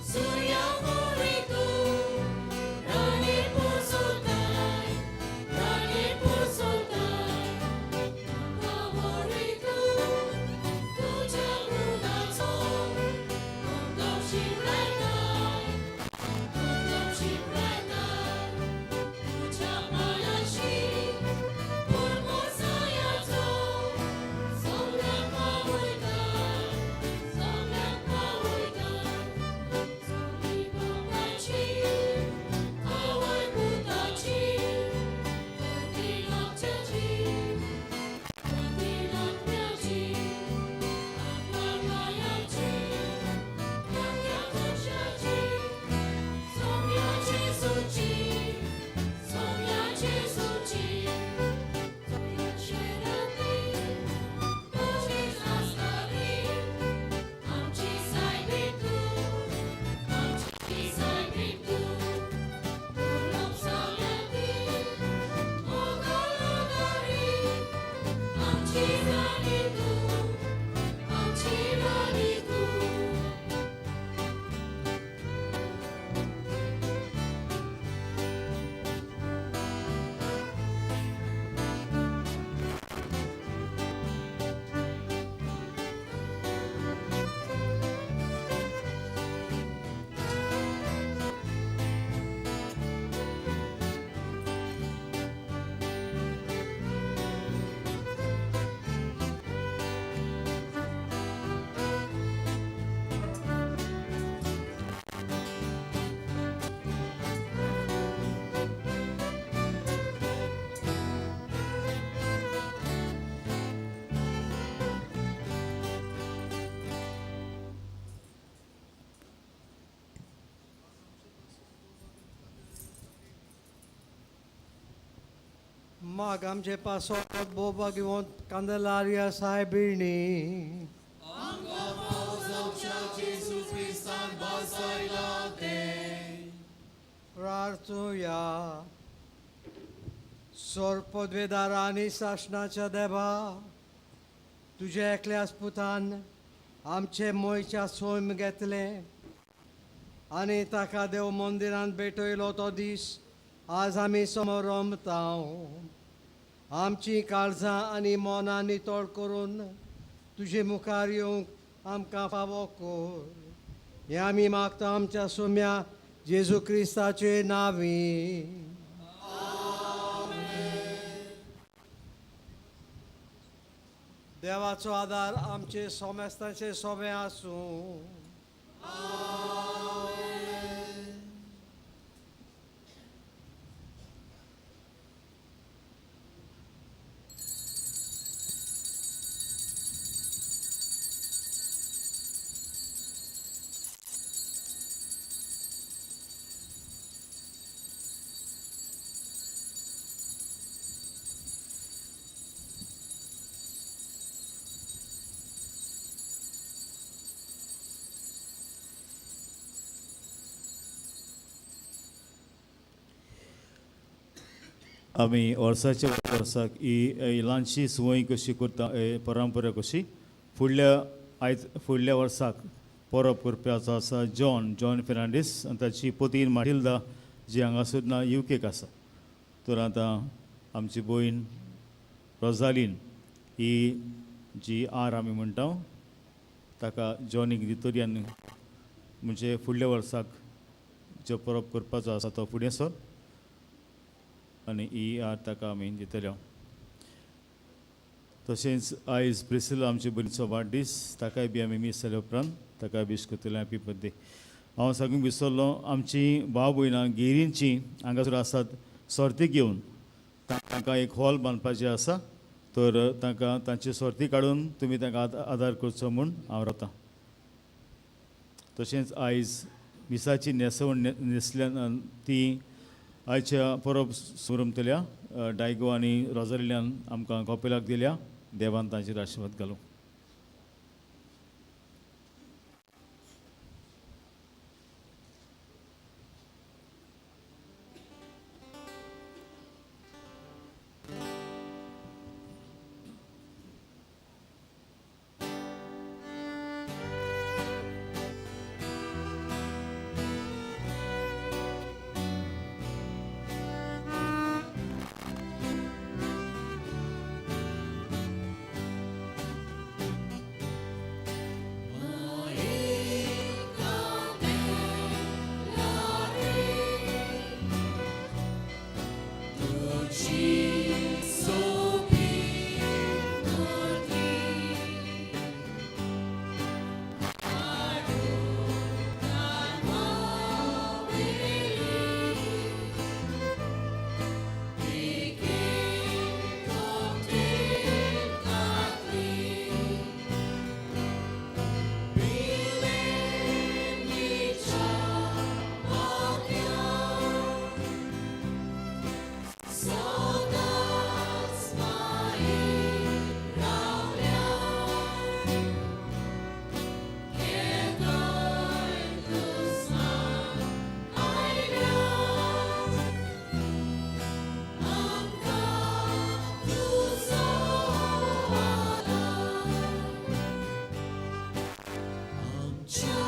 सुर्या वरी तूं राणे पोसोताय, राणे पोसोताय. आमकां वरी तूं तुज्या गुणाचो, आमकां शिंपडायताय, आमकां शिंपडायताय. तुज्या पांयाशी पुरमोसायाचो सगळ्यांक पावयताय, सगळ्यांक पावयताय. चली बापाची, आवय पुताची, पती लागच्याची, पती लागप्याची, आपल्या पांयाची, आपल्या मनशाची, सोम्या जेजूची, सोम्या जेजूची. शेरांती तुजीच आसतली, आमची सायबीण तूं, आमची सायबीण तूं. तूं सगळ्यांती मोगाळ आदारी, आमची राणी तूं, आमची राणी तूं. माग आमचे पासत बोबा घेवन कांदलारिया सायबिणी. जेजू क्रिस्तान बसयला तें. प्रार्थुया. सोर पदवेदार आनी सासणाच्या देवा, तुज्या एकल्याच पुतान आमचे मोयच्या सोम घेतलें आनी ताका देव मंदिरांत भेटयलो तो दीस आज आमी समरमता. आमचीं काळजां आनी मनां नितळ करून तुजे मुखार येवंक आमकां फावो कर. हें आमी मागता आमच्या सोम्या जेजू क्रिस्ताचे नांवी. देवाचो आदार आमचे सोमेस्तांचे सोबे आसूं. आमी वर्साच्या वर्साक ही ही ल्हानशी संवय कशी करता, परंपरा कशी फुडल्या आयज फुडल्या वर्साक परब करपाचो आसा जॉन जॉन फेर्नांडीस आनी ताची पतीन माटिल्दा जी हांगासर ना युकेक आसा. तर आतां आमची भयण रोजालीन ही जी आर आमी म्हणटा ताका जॉनीक दितली आनी म्हणजे फुडल्या वर्साक जो परब करपाचो आसा तो फुडें सर आनी ही आर ताका आमी दितले. तशेंच आयज प्रिसिला आमचे भयणीचो वाडदीस, ताकाय बी आमी मीस जाल्या उपरांत ताकाय विश करतले हॅपी बर्थडे. हांव सांगूंक विसरलो, आमची भाव भयणां गिरींची हांगासर आसात सर्ती घेवन तांकां एक हॉल बांदपाचें आसा, तर तांकां तांची सर्ती काडून तुमी तांकां आदार करचो म्हूण हांव रावतां. तशेंच आयज मिसाची न्हेसवण न्हेसल्यान ती आयच्या परब सुरमतल्या डायगो आनी रोजालिल्यान आमकां कॉपेलाक दिल्या. देवान तांचेर आशिर्वाद घालूं. Church.